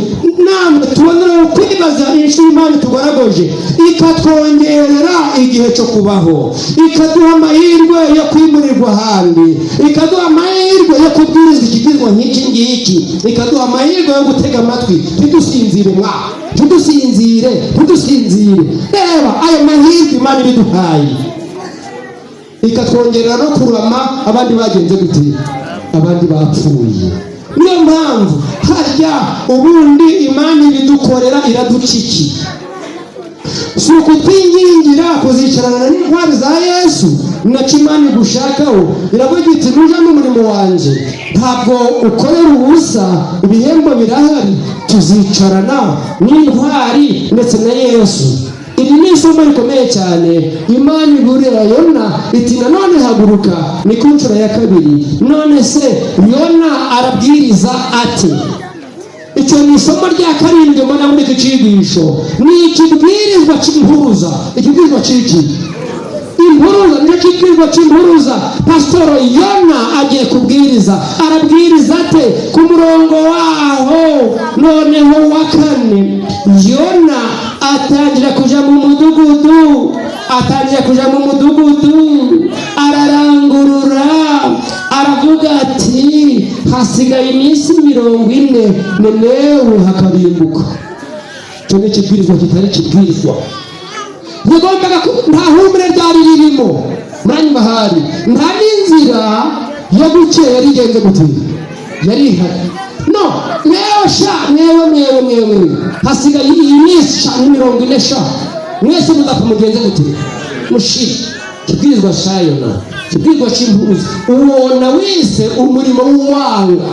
namwe tuboneraho kwibaza inshuro Imana itugoragoje, ikatwongerera igihe cyo kubaho, ikaduha amahirwe yo kwimurirwa ahandi, ikaduha amahirwe yo kubwiriza ikibwirwa nk'iki ngiki, ikaduha amahirwe yo gutega amatwi ntidusinzire mwa, ntidusinzire, ntidusinzire. Reba ayo mahirwe Imana ibiduhaye, ikatwongerera no kurama abandi bagenze gute? Abandi bapfuye. Niyo mpamvu harya ubundi Imana ibidukorera iraduca iki? Si ukutwingingira kuzicarana n'intwari za Yesu? Nacyo Imana igushakaho. Iravuga iti: "Nuja mu murimo wanjye ntabwo ukorera ubusa, ibihembo birahari, tuzicarana n'intwari ndetse na Yesu." Iri ni isomo rikomeye cyane. Imana iburira Yona iti: "Nanone haguruka." Ni ku nshuro ya kabiri. None se Yona arabwiriza ati? Icyo ni isomo rya karindwi mbona muri iki cyigisho, ni ikibwirizwa cy'impuruza. Ikibwirizwa cy'iki? Impuruza. Nicyo kibwirizwa cy'impuruza. Pasitoro Yona agiye kubwiriza. Arabwiriza ate? Ku murongo waho noneho wa kane, Yona atangira kuja mu mudugudu, atangira kuja mu mudugudu, ararangurura, aravuga ati: "Hasigaye iminsi 40 Ninewe hakarimbuka." Icyo ni ikibwirizwa kitari ikibwirizwa. Yagombaga nta humure ryari ririmo, muranyuma hari nta n'inzira yo gukira yari igenze gute yari ihari. No mwewe sha, mwewe, mwewe, mwewe, hasigaye iyi minsi sha, ni 40 sha, mwese muzapfa mugenze gute? Mushire. Kibwirizwa sha Yona, kibwirizwa cy'impuruza. Ubona wese umurimo w'uwanga.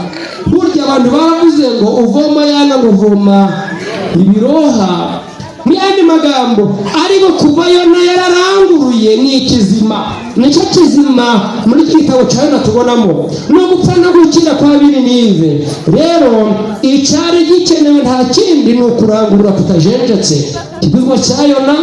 Burya abantu baravuze ngo uvoma yanga, ngo uvoma ibiroha. Mu yandi magambo, ariko kuva Yona yararanguruye, ni ikizima, nicyo kizima muri iki gitabo cya Yona tubonamo, ni ugupfa no gukira kwa Bininive. Rero icyari gikenewe nta kindi, ni ukurangurura kutajenjetse. Ikibwirizwa cya Yona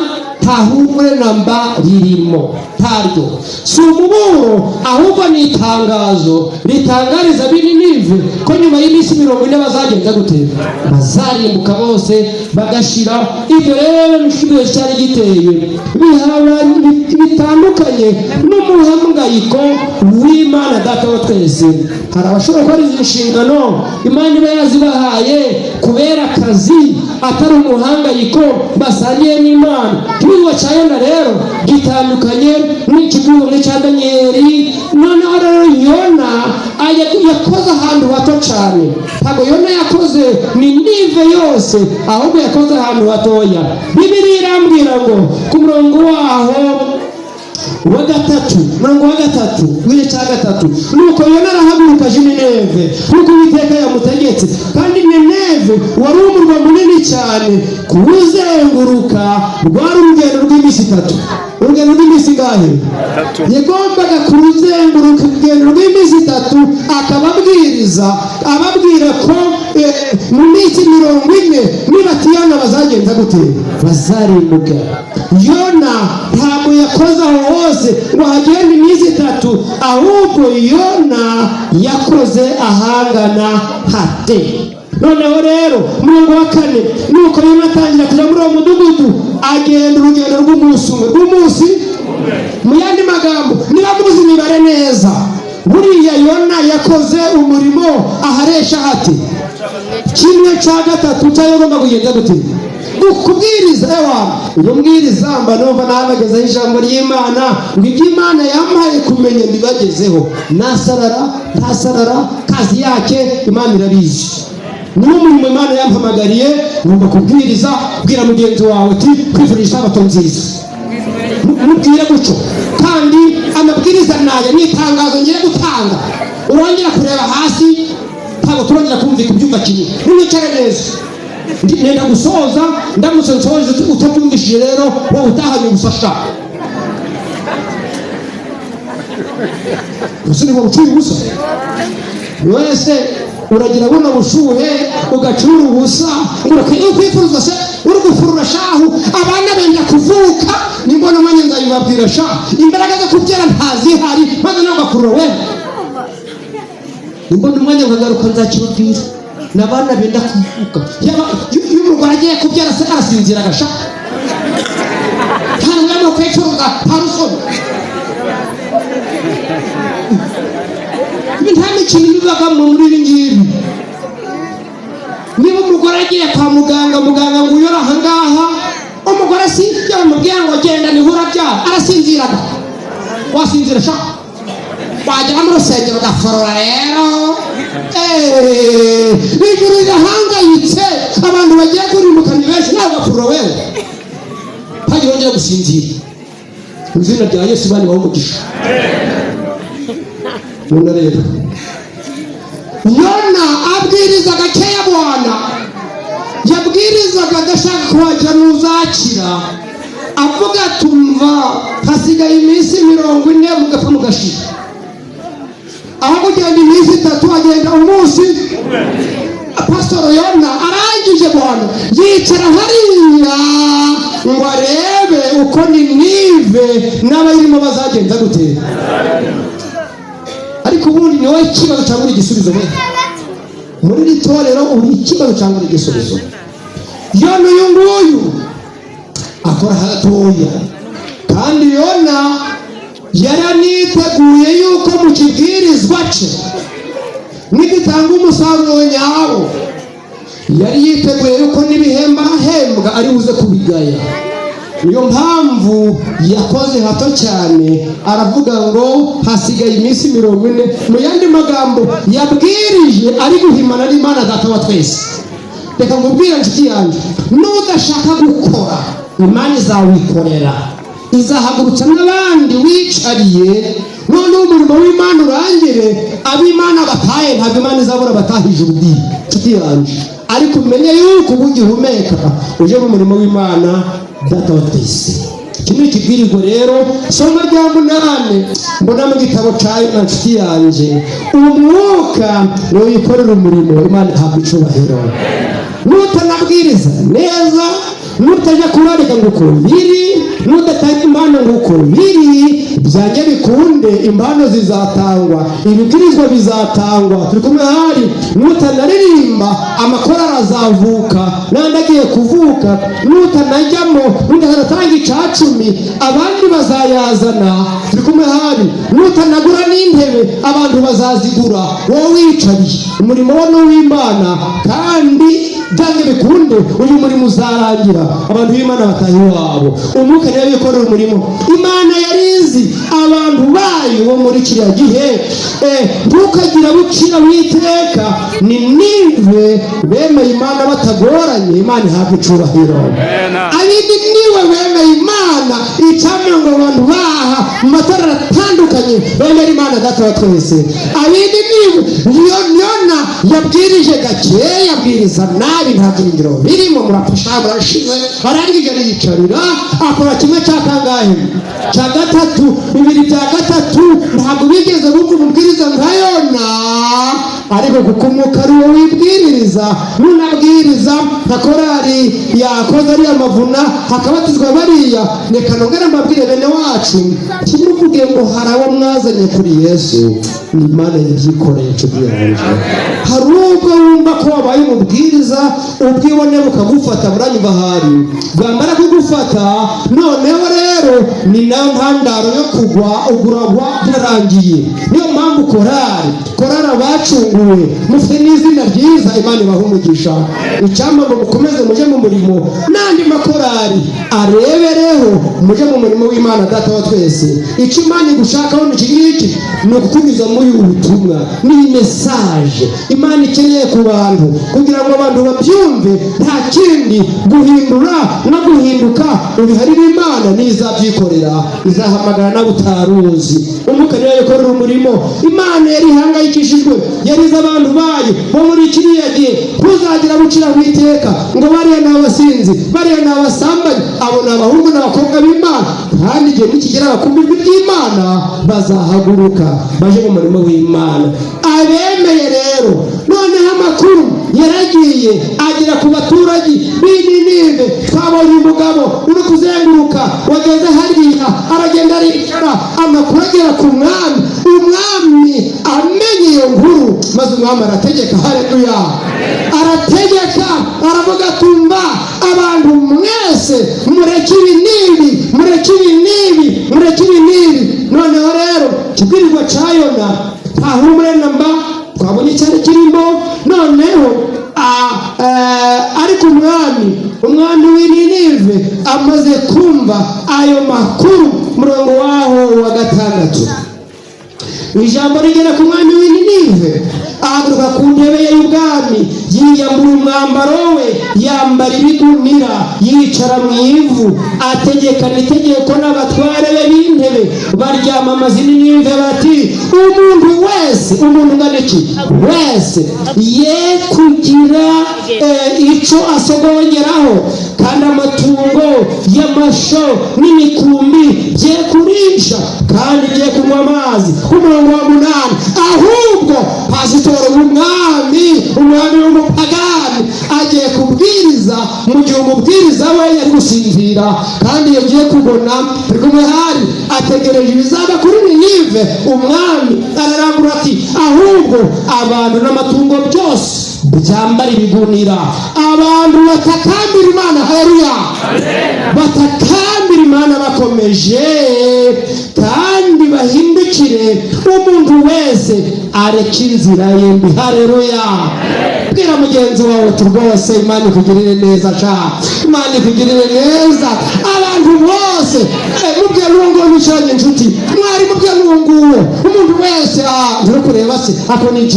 nta humure namba ririmo, ntaryo. Si umuburo, ahubwo ni itangazo ritangariza Bininive ko nyuma y'iminsi 40 bazagenza gute? Bazarimbuka bose bagashira. Ibyo rero ni cyari giteye bihaba bitandukanye n'umuhangayiko w'Imana Data wa twese. Hari abashobora gukora izi nshingano Imana iba yazibahaye kubera akazi, atari umuhangayiko basangiye n'Imana. Ikibwirizwa cya Yona rero gitandukanye n'ikibwirizwa nk'icya Daniyeli. Noneho rero Yona yakoze ahantu hato cyane. Ntabwo Yona yakoze Ninive yose, ahubwo yakoze ahantu hatoya. Bibiliya irambwira ngo ku murongo waho wa gatatu, murongo wa gatatu w'igice cya gatatu: "Nuko Yona arahaguruka aje i Nineve nk'uko Uwiteka yamutegetse. Kandi Nineve wari umurwa munini cyane, kuwuzenguruka rwari urugendo rw'iminsi 3." Urugendo rw'iminsi ingahe? 3. Yagombaga kuruzenguruka urugendo rw'iminsi 3, akababwiriza, ababwira ko mu minsi 40 nibatiyana bazagenza gute? Bazarimbuka. Yona ntabwo yakoze aho hose ngo hagende iminsi 3, ahubwo Yona yakoze ahangana hate? Noneho rero umurongo wa kane: "Nuko Yona atangira kujya muri uwo mudugudu, agenda urugendo rw'umunsi umwe." Rw'umunsi. Mu yandi magambo, niba muzi imibare neza, buriya Yona yakoze umurimo aharesha hati? 1/3 cyayo agomba kugenda gute? Kubwiriza. Ewa, iyo mbwiriza mba numva nabagezeho ijambo ry'Imana, ngo ibyo Imana yampaye kumenya mbibagezeho. Nasarara ntasarara, kazi yake, Imana irabizi. Niwo murimo Imana yampamagariye, ngomba kubwiriza. Bwira mugenzi wawe uti: "Kwifurije isabato nziza." Mubwire gutyo. Kandi amabwiriza naya, ni itangazo ngiye gutanga. Urongera kureba hasi. Ntabwo turongera kumvika kubyumva kimwe. Nimwicare neza. Nenda gusoza. Ndamutse nsoje utabyumvishije rero, wowe utahanye ubufasha gusa ni wowe ucuye ubusa wese. Uragira buno bushuhe ugacura ubusa, ukwifuza se uri gufurura shahu. Abana benda kuvuka, nimbona umwanya nzabibabwira sha. Imbaraga zo kubyara ntazihari, maze nawe ugakurura we. Nimbona umwanya nkagaruka nzakibabwira. N'abana benda kuvuka. Yaba iyo umugore agiye kubyara se arasinzira agasha, nta mwanya wo kwicuruza, nta rusoni. Ibi nta mikino ibibagamo muri ibi ngibi. Niba umugore agiye kwa muganga, muganga ngo uyore ahangaha, umugore si ibyo bamubwira ngo genda niho urabyara, arasinziraga. Wasinzira sha, wagera mu rusengero ugaforora rero. Ijuru rirahangayitse, abantu bagiye kurimbuka ni benshi, nawe ugapfura wewe, ntagire wongera gusinzira. Mu izina rya Yesu, bani bahe umugisha. None rero Yona abwiriza gakeya bwana, yabwirizaga adashaka kuhagira n'uzakira, avuga tumva hasigaye iminsi 40 mugapfa mugashira. Aho kugenda iminsi 3 agenda umunsi. Pasitoro Yona arangije bwana yicara hariya ngo arebe uko Ninive n'abayirimo bazagenza gute. Ariko ubundi ni wowe ikibazo cyangwa uri igisubizo? We muri iri torero uri ikibazo cyangwa uri igisubizo? Yona uyu nguyu akora hatoya, kandi Yona yaraniteguye yuko mu kibwirizwa cye nigitanga umusaruro nyawo, yari yiteguye yuko n'ibihembo arahembwa ari buze kubigaya. Niyo mpamvu yakoze hato cyane, aravuga ngo hasigaye iminsi 40. Mu yandi magambo, yabwirije ari guhimana n'Imana Data wa twese. Reka nkubwire inshuti yanjye, n'udashaka gukora, Imana izawikorera, izahagurutsa n'abandi wicariye, noneho umurimo w'Imana urangire, ab'Imana bataye. Ntabwo Imana izabura batahije urudiyi, inshuti yanjye. Ariko umenye yuko uba ugihumeka uje mu murimo w'Imana Data wa twese. Iki ni ikibwirizwa rero, somo rya munani mbona mu gitabo cya Yona. Nshuti yanjye, umwuka niwo wikorera umurimo. Imana ihabwa icubahiro. Nutanabwiriza neza, nutajya kurarika ngo uko biri, nudatanga impano ngo uko biri, byange bikunde impano zizatangwa, ibibwirizwa bizatangwa. Turi kumwe hari. Nutanaririmba, amakorari azavuka n'andi agiye kuvuka. Nutanajyamo, nutanatanga icacumi, abandi bazayazana. Turi kumwe hari. Nutanagura n'intebe, abantu bazazigura wowe wicariye. Umurimo wo ni uw'Imana, kandi byange bikunde uyu murimo uzarangira, abantu b'Imana bataha iwabo. Umwuka niwe wikorera umurimo. Imana yari izi abantu bayo bo muri kiriya gihe. Ntukagira bucira witeka. Ni nive bemeye Imana batagoranye. Imana ihabwa icubahiro. Abindi niwe bemeye Imana. Icamwe ngo abantu baha mu matorero atandukanye bemera Imana Data wa twese. Abindi niwe Yona yabwirije gake, yabwiriza nabi, nta byiringiro birimo, murapfusha murashize. Arangije ariyicarira, akora kimwe cya kangahe? Cya gatatu, bibiri bya gatatu. Ntabwo bigeze bumva umubwiriza nka Yona. Ariko kuko umwuka ari wo wibwiririza, nunabwiriza nka korari yakoze ariya mavuna, hakabatizwa bariya. Reka nongere mbabwire bene wacu, ntimuvuge ngo hari abo mwazanye kuri Yesu, ni Imana yabyikoreye. Inshuti yanjye, hari ubwo wumva ko wabaye umubwiriza, ubwibone bukagufata. Buranyumva ahari? Bwamara kugufata, noneho rero ni nayo ntandaro yo kugwa, uguragwa, birarangiye. Niyo mpamvu korari abacunguwe mufite n'izina ryiza, Imana ibaha umugisha. Icyampa ngo mukomeze mujye mu murimo, n'andi makorari arebereho, mujye mu murimo w'Imana Data wa twese. Icyo Imana igushakaho ni iki ngiki, ni ukukunyuza muri ubu butumwa. Ni message Imana ikeneye ku bantu kugira ngo abantu babyumve. Nta kindi guhindura no guhinduka ubiharira Imana, nizabyikorera, izahamagara nawe utaruzi. Umwuka niwe wikorera umurimo. Imana yari ihangayikishijwe. Ihangayikishijwe, yarize abantu bayo bo muri kiriya gihe. Ntuzagira guciraho iteka ngo bariya ni abasinzi, bariya ni abasambanyi. Abo ni abahungu n'abakobwa b'Imana, kandi igihe nikigera bakumva ijwi ry'Imana, bazahaguruka baje mu murimo w'Imana. Abemeye rero, noneho amakuru yaragiye agera ku baturage b'i Ninive: "Twabonye umugabo uri kuzenguruka wageze hariya, aragenda aricara." Amakuru agera ku mwami. Umwami amenye iyo nkuru, maze umwami arategeka. Haleluya! Arategeka, aravuga: "Tumva, abantu mwese, mureke ibi n'ibi, mureke ibi n'ibi, mureke ibi n'ibi." Noneho rero ikibwirizwa cya Yona nta humure na mba twabonye icyari kirimo. Noneho ariko umwami w'i Ninive amaze kumva ayo makuru, murongo waho wa 6, ijambo rigera ku mwami w'i Ninive, ahaguruka ku ntebe ye y'ubwami, yiyambura umwambaro we, yambara ibigunira, yicara mu ivu, ategekana itegeko n'abatware be b'intebe, baryamamaza i Ninive bati: "Umuntu wese, umuntu ungana iki wese, ye kugira icyo asogongeraho, kandi amatungo y'amasho n'imikumbi bye kurisha, kandi bye kunywa amazi." Ku murongo wa 8, ahubwo pasitori w'umwami, umwami w'umupagani, agiye kubwiriza mu gihe umubwiriza we yari gusinzira kandi yagiye kubona turi kumwe, hari ategereje ibizaba kuri Ninive. Umwami ararangurura ati: "Ahubwo abantu n'amatungo byose byambara ibigunira, abantu batakambira Imana." Haleluya! Batakambira Imana bakomeje, kandi bahindukire, umuntu wese areke inzira ye mbi. Haleluya! Bwira mugenzi wawe uti: "Rwose Imana ikugirire neza sha, Imana ikugirire neza." Abantu bose, mubwira n'uwo nguwo bicaranye, inshuti mwari, mubwira n'uwo nguwo. Umuntu wese, nturi kureba se ako ni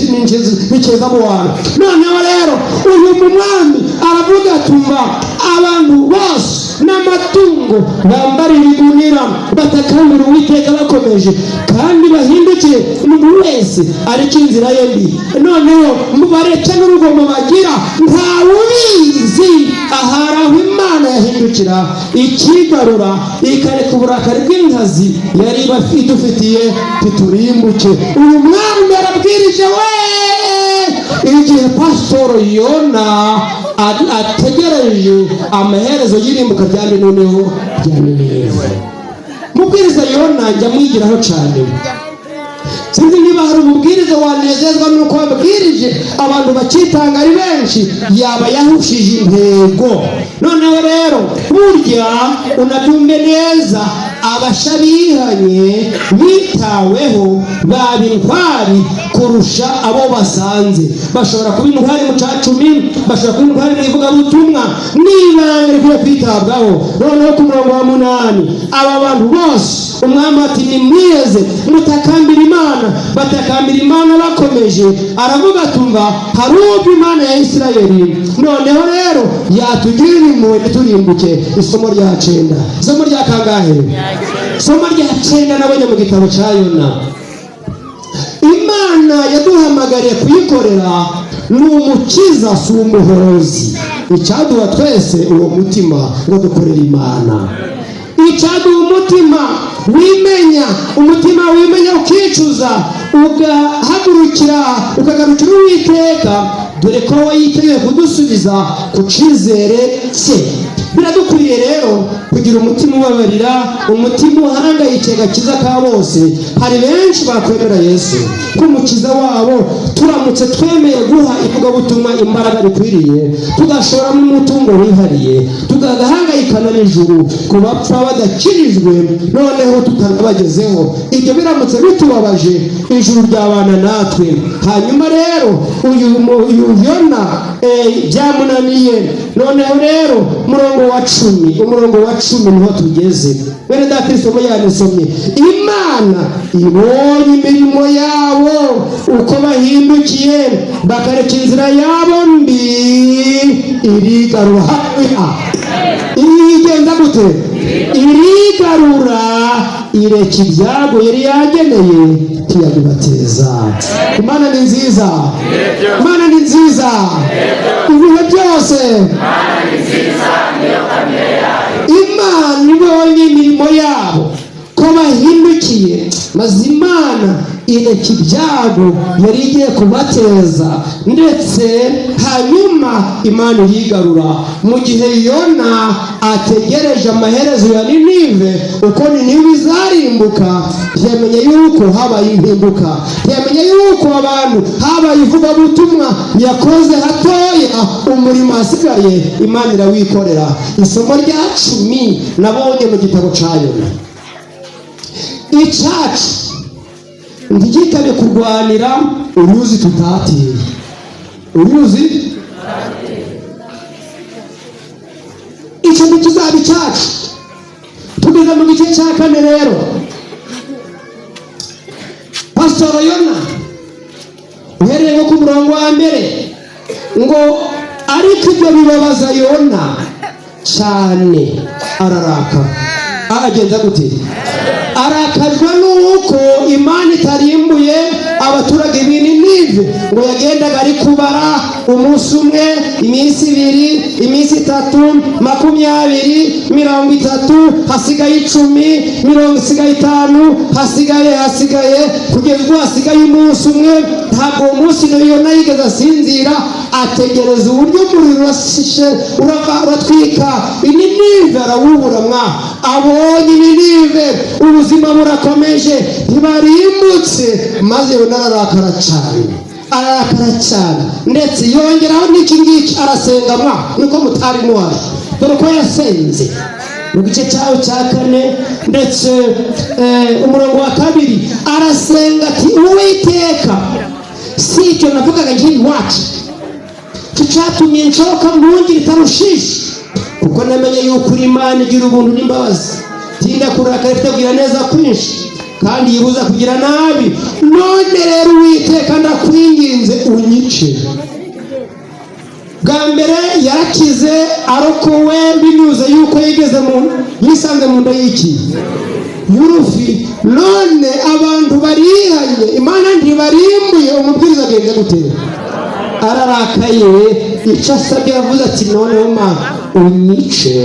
keza mu bantu. Noneho rero uyu mumwami aravuga: "Tumva, abantu bose n'amatungo bambara ibigunira, batakambira Uwiteka bakomeje, kandi bahindukire, umuntu wese areke inzira ye mbi." Noneho bareke n'urugomo bagira. Ntawubizi, ahari aho Imana yahindukira ikigarura, ikareka uburakari bw'inkazi yari idufitiye, titurimbuke. Uyu mwami arabwirije we, igihe pasitoro Yona ategereje amaherezo y'irimbuka rya noneho rya Ninive. Mubwiriza Yona njya mwigiraho cyane. Sinzi niba hari umubwiriza wanezezwa n'uko wabwirije abantu bakitanga ari benshi, yaba yahushije intego. Noneho rero burya unabyumve neza, abasha bihanye bitaweho baba intwari kurusha abo basanze. Bashobora kuba intwari mu cacumi, bashobora kuba intwari mu ivugabutumwa n'ibanga rikwiye kwitabwaho. Noneho ku murongo wa 8, aba bantu bose, umwami ati: "Nimwiyeze, mutakambira Imana." Batakambira Imana bakomeje. Aravuga: "Tumva, hari ubwo Imana ya Isirayeli noneho rero yatugirira impuhwe ntiturimbuke." Isomo rya 9, isomo rya kangahe? Isomo rya 9 nabonye mu gitabo cya Yona: Imana yaduhamagariye kuyikorera ni umukiza, si umuhozi. Icyaduha twese uwo mutima ngo dukorere Imana, icyaduha umutima wimenya, umutima wimenya ukicuza, ugahagurukira, ukagarukira Uwiteka, dore ko we yiteguye kudusubiza ku cyizere cye. Biradukwiriye rero kugira umutima ubabarira, umutima uhangayikiye agakiza ka bose. Hari benshi bakwemera Yesu nk'umukiza wabo, turamutse twemeye guha ivugabutumwa imbaraga rikwiriye, tugashoramo umutungo wihariye, tugahangayikana n'ijuru ku bapfa badakirijwe, noneho tutanabagezeho. Ibyo biramutse bitubabaje, ijuru ryabana natwe. Hanyuma rero uyu Yona byamunaniye. Noneho rero umurongo wa 10, umurongo wa 10 niho tugeze. Bene data, isomo yanisomye: Imana ibonye imirimo yabo, uko bahindukiye bakareka inzira yabo mbi, irigarura. Haleluya! Igenza gute? Irigarura. Ireka ibyago yari yageneye, ntiyabibateza. Imana ni nziza, Imana ni nziza ibihe byose. Imana ibonye imirimo yabo ko bahindukiye, maze Imana ireka ibyago yari igiye kubateza, ndetse hanyuma Imana irigarura. Mu gihe Yona ategereje amaherezo ya Ninive, uko Ninive izarimbuka, ntiyamenye yuko habaye impinduka, ntiyamenye yuko abantu habaye ivugabutumwa yakoze hatoya, umurimo hasigaye Imana irawikorera. Isomo rya 10 nabonye mu gitabo cya Yona: icyacu ntigikabe kurwanira uruzi tutateye, uruzi icyo ntikizaba icyacu. Tugeze mu gice cya kane rero, Pasitoro Yona, uhereye nko ku murongo wa mbere, ngo: "Ariko ibyo bibabaza Yona cyane, ararakara." Agenza gute? Arakajwe n'uko Imana itarimbuye abaturage b'i Ninive. Ngo yagendaga ari kubara umunsi umwe, iminsi 2, iminsi 3, 20, 30, hasigaye 10, mirongo, isigaye 5, hasigaye kugeza ubwo hasigaye umunsi umwe. Ntabwo uwo munsi Yona yigeze asinzira, ategereza uburyo umuriro urashishe urava uratwika Ininive, arawubura mwa. Abonye Ininive ubuzima burakomeje, ntibarimbutse, maze Yona ararakara cyane, ararakara cyane, ndetse yongeraho n'iki ngiki, arasenga mwa. Nuko mutari muhari, dore ko yasenze mu gice cyayo cya kane, ndetse umurongo wa 2, arasenga ati: "Uwiteka, si icyo navugaga nkiri iwacu cyo cyatumye nshoka mbungira i Tarushishi, kuko namenye yuko uri Imana igira ubuntu n'imbabazi, tinda kurakara, ifite kugira neza kwinshi, kandi yibuza kugira nabi. None rero, Uwiteka, ndakwinginze unyice." Bwa mbere yarakize, arokowe binyuze yuko yigeze mu yisanze mu nda y'iki? Y'urufi. None abantu barihanye, Imana ntibarimbuye, umubwiriza agenda gute? Ararakaye. Icyo asabye, aravuze ati: "Noneho ma unyice,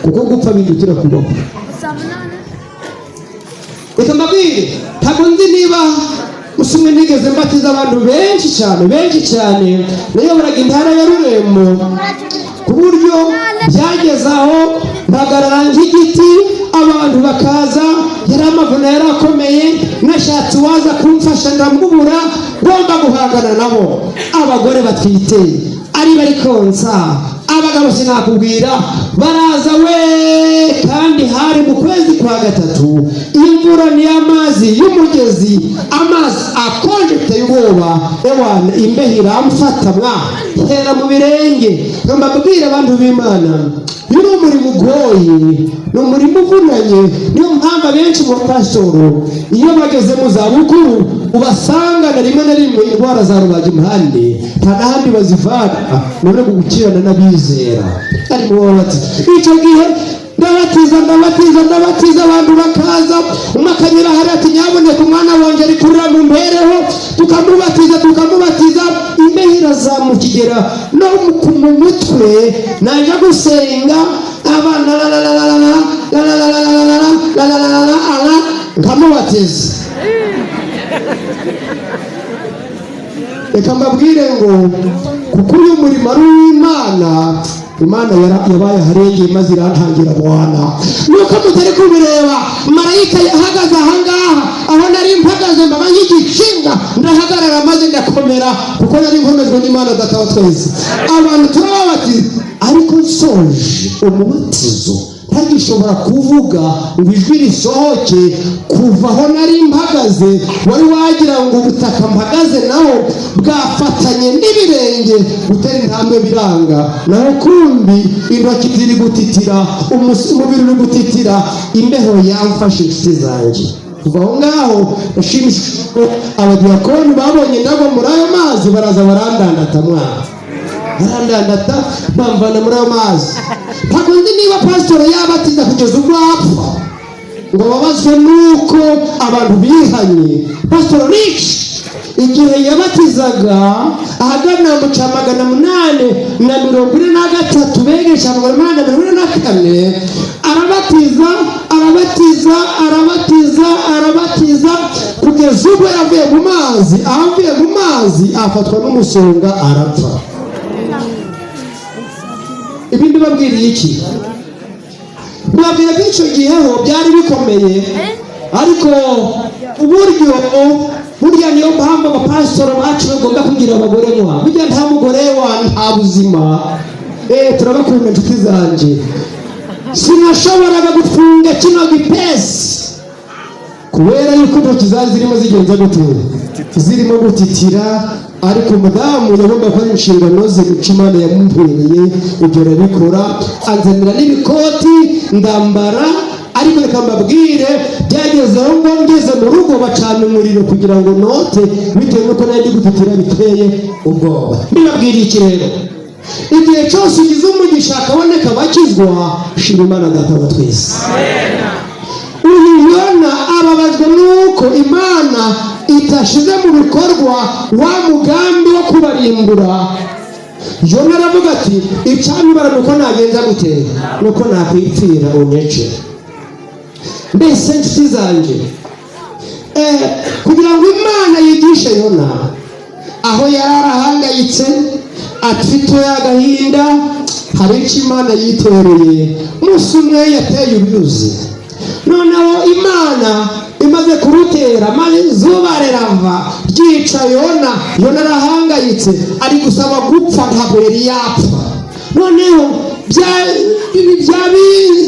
kuko gupfa bindutira kubaho." Reka mbabwire, ntabwo nzi niba usumwe nigeze mbatiza abantu benshi cyane, benshi cyane. Nayoboraga intara ya Rurembo, ku buryo byageze aho mpagarara nk'igiti, abantu bakaza. Yari amavuna, yari akomeye, nashatse uwaza kumfasha ndamubura, ngomba guhangana nabo, abagore batwite, ari bari konsa, abagabo sinakubwira, baraza we. Kandi hari mu kwezi kwa gatatu, imvura ni amazi y'umugezi, amazi akonje biteye ubwoba. Ewana, imbeho iramfata mwa, hera mu birenge. Mbabwire, abantu b'Imana, uyu ni umurimo ugoye, ni umurimo uvunanye. Niyo mpamvu abenshi mu bapasitoro, iyo bageze mu zabukuru, ubasangana rimwe na rimwe indwara za rubagimpande, nta n'ahandi bazivana none gukirana n'abizera arimo bati. Icyo gihe ndabatiza, ndabatiza, ndabatiza, abantu bakaza, umwe akanyura hariya ati: "Nyaboneka, umwana wanjye ari kurira mu mbereho." Tukamubatiza, tukamubatiza, imbeho irazamuka igera no mu mutwe. Najya gusenga, abana la nkamubatiza. Reka mbabwire ngo kuko uyu murimo ari uw'Imana, Imana yabaye aharengeye maze irantangira bwana. Nuko mutari kubireba, marayika yahagaze ahangaha aho nari mpagaze, mbaba nk'igikinga, ndahagarara maze ndakomera, kuko nari nkomejwe n'Imana Data wa twese. Abantu turababatiza, ariko nsoje umubatizo ntagishobora kuvuga ngo ijwi risohoke. Kuva aho nari mpagaze, wari wagira ngo ubutaka mpagaze naho bwafatanye n'ibirenge, gutera intambwe biranga, naho kumbi intoki ziri gutitira, umubiri uri gutitira, imbeho yamfashe. Inshuti zanjye, kuva aho ngaho nashimishijwe ko abadiyakoni babonye ndagwa muri ayo mazi, baraza barandandata mwana, barandandata, bamvana muri ayo mazi. Ntabwo nzi niba pasitori yabatiza kugeza ubwo apfa. Ngo babazwe n'uko abantu bihanye. Pastor Rich igihe yabatizaga ahagana mu cya 843, begesha 844, arabatiza, arabatiza, arabatiza, arabatiza kugeza ubwo yavuye mu mazi. Aho avuye mu mazi afatwa n'umusonga, arapfa. Ibindi babwiriye iki? Babwira ko icyo gihe ho byari bikomeye, ariko uburyo burya niyo mpamvu abapasitoro bacu bagomba kugira abagore mwa burya nta mugore wa nta buzima. Turabakunda, inshuti zanjye. Sinashoboraga gufunga kino gipesi kubera yuko intoki zari zirimo zigenza gute? Zirimo gutitira. Ariko umudamu yagomba gukora inshingano ze, guca Imana yamuhereye ibyo, arabikora, anzanira n'ibikoti ndambara. Ariko reka mbabwire, byagezeho ngo ngeze mu rugo bacana umuriro kugira ngo note, bitewe n'uko nari ndi gutitira biteye ubwoba. Mbibabwiriye iki rero? Igihe cyose ugize umugisha akaboneka abakizwa, shima Imana Data wa twese. Uyu Yona ababajwe n'uko Imana itashize mu bikorwa wa mugambi wo kubarimbura. Yona aravuga ati: "Icyamibara ni uko nagenza gute? Ni uko nakwipfira, unyece." Mbese inshuti zanjye, kugira ngo Imana yigishe Yona, aho yari arahangayitse, afite agahinda, hari icyo Imana yitereye. Umunsi umwe yateye uruyuzi. Noneho Imana imaze kurutera, maze izuba rirava ryica Yona. Yona arahangayitse, ari gusaba gupfa, ntabwo yari yapfa. Noneho bya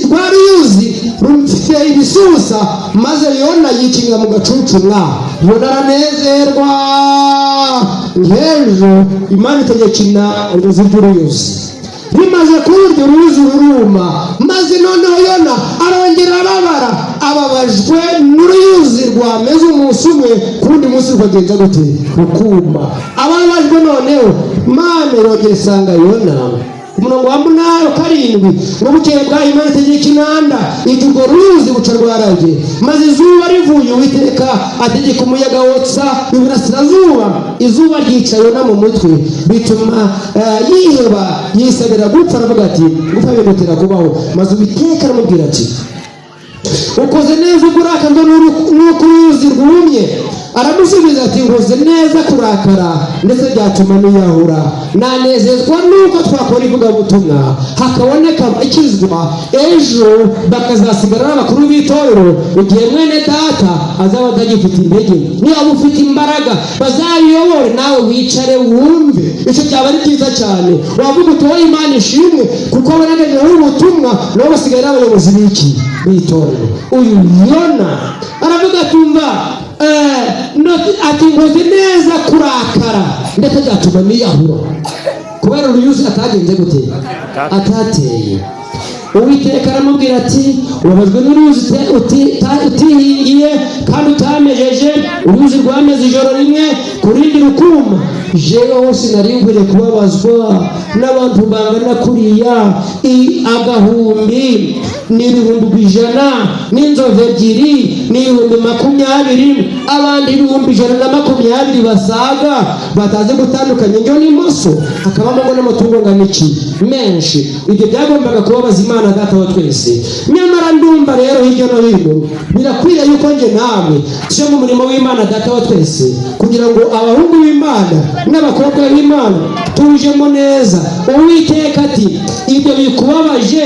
rwa ruyuzi rufite ibisusa, maze Yona yikinga mu gacucu mwa. Yona aranezerwa. Nk'ejo Imana itegeka ngo zirye uruyuzi. Rimaze kurya uruyuzi ruruma, maze noneho Yona arongera arababara. Ababajwe n'uruyuzi rwameze umunsi umwe, ku wundi munsi rukagenza gute? Rukuma. Ababajwe noneho, Imana irongera isanga Yona. Umurongo wa 8, 7 ngo: "Bukeye bwaho Imana itegeka inanda, iti urwo ruzi buca rwarabye. Maze izuba rivuye, Uwiteka ategeka umuyaga wotsa iburasirazuba, izuba ryica Yona mu mutwe, bituma yiheba, yisabira gupfa. Aravuga ati: 'Gupfa bimutera kubaho.' Maze Uwiteka aramubwira ati: 'Ukoze neza ubwo urakazwa n'uko uruzi rwumye?' Aramusubiza ati: 'Nkoze neza kurakara, ndetse byatuma niyahura. Nanezezwa n'uko twakora ivugabutumwa, hakaboneka abakizwa, ejo bakazasigara ari abakuru b'itorero, igihe mwene data azaba atagifite intege. Niba ufite imbaraga bazayiyobore, nawe wicare wumve.' Icyo byaba ari byiza cyane. Wavuga uti: 'Wowe, Imana ishimwe kuko wabonegejeho ubutumwa, nabo basigaye ari abayobozi b'iki? B'itorero.'" Uyu Yona aravuga ati: "Umva," ati: "Nkoze neza kurakara, ndetse byatuma niyahura," kubera uruyuzi atagenze gute? Atateye. Uwiteka aramubwira ati: "Ubabajwe n'uruyuzi utihingiye kandi utamejeje. Uruyuzi rwameze ijoro rimwe, ku rindi rukuma. Jewe sinari nkwiriye kubabazwa n'abantu bangana kuriya, agahumbi n'ibihumbi 100 n'inzovu ebyiri n'ibihumbi 20, abandi 120,000 basaga batazi gutandukanya indyo n'imoso, hakabamo ngo n'amatungo angana iki? Menshi." Ibyo byagombaga kubabaza Imana Data wa twese. Nyamara ndumva rero hirya no hino birakwiriye yuko njye namwe tujya mu murimo w'Imana Data wa twese, kugira ngo abahungu b'Imana n'abakobwa b'Imana tujemo neza. Uwiteka ati: "Ibyo bikubabaje,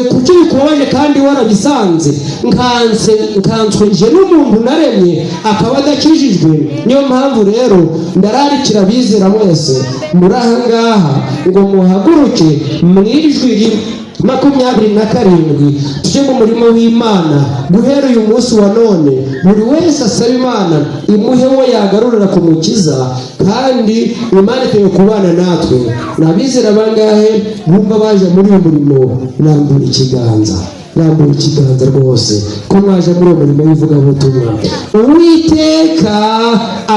kuki bikubabaje kandi warabisanze? Nkanse nkanswe nje n'umuntu naremye akaba adakijijwe?" Niyo mpamvu rero ndararikira abizera mwese muri aha ngaha ngo muhaguruke mu ijwi rimwe, 27, tujye mu murimo w'Imana guhera uyu munsi wa none. Buri wese asaba Imana imuhe wo yagarurira ku Mukiza, kandi Imana ikwiye kubana natwe. Ni abizera bangahe bumva baje muri uyu murimo? Rambura ikiganza, rambura ikiganza rwose ko mwaje muri uwo murimo w'ivugabutumwa. Uwiteka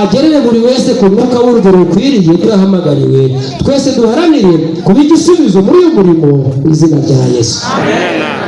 agerere buri wese ku mwuka w'urugero rukwiriye turahamagariwe. Twese duharanire kuba igisubizo muri uyu murimo mu izina rya Yesu. Amen.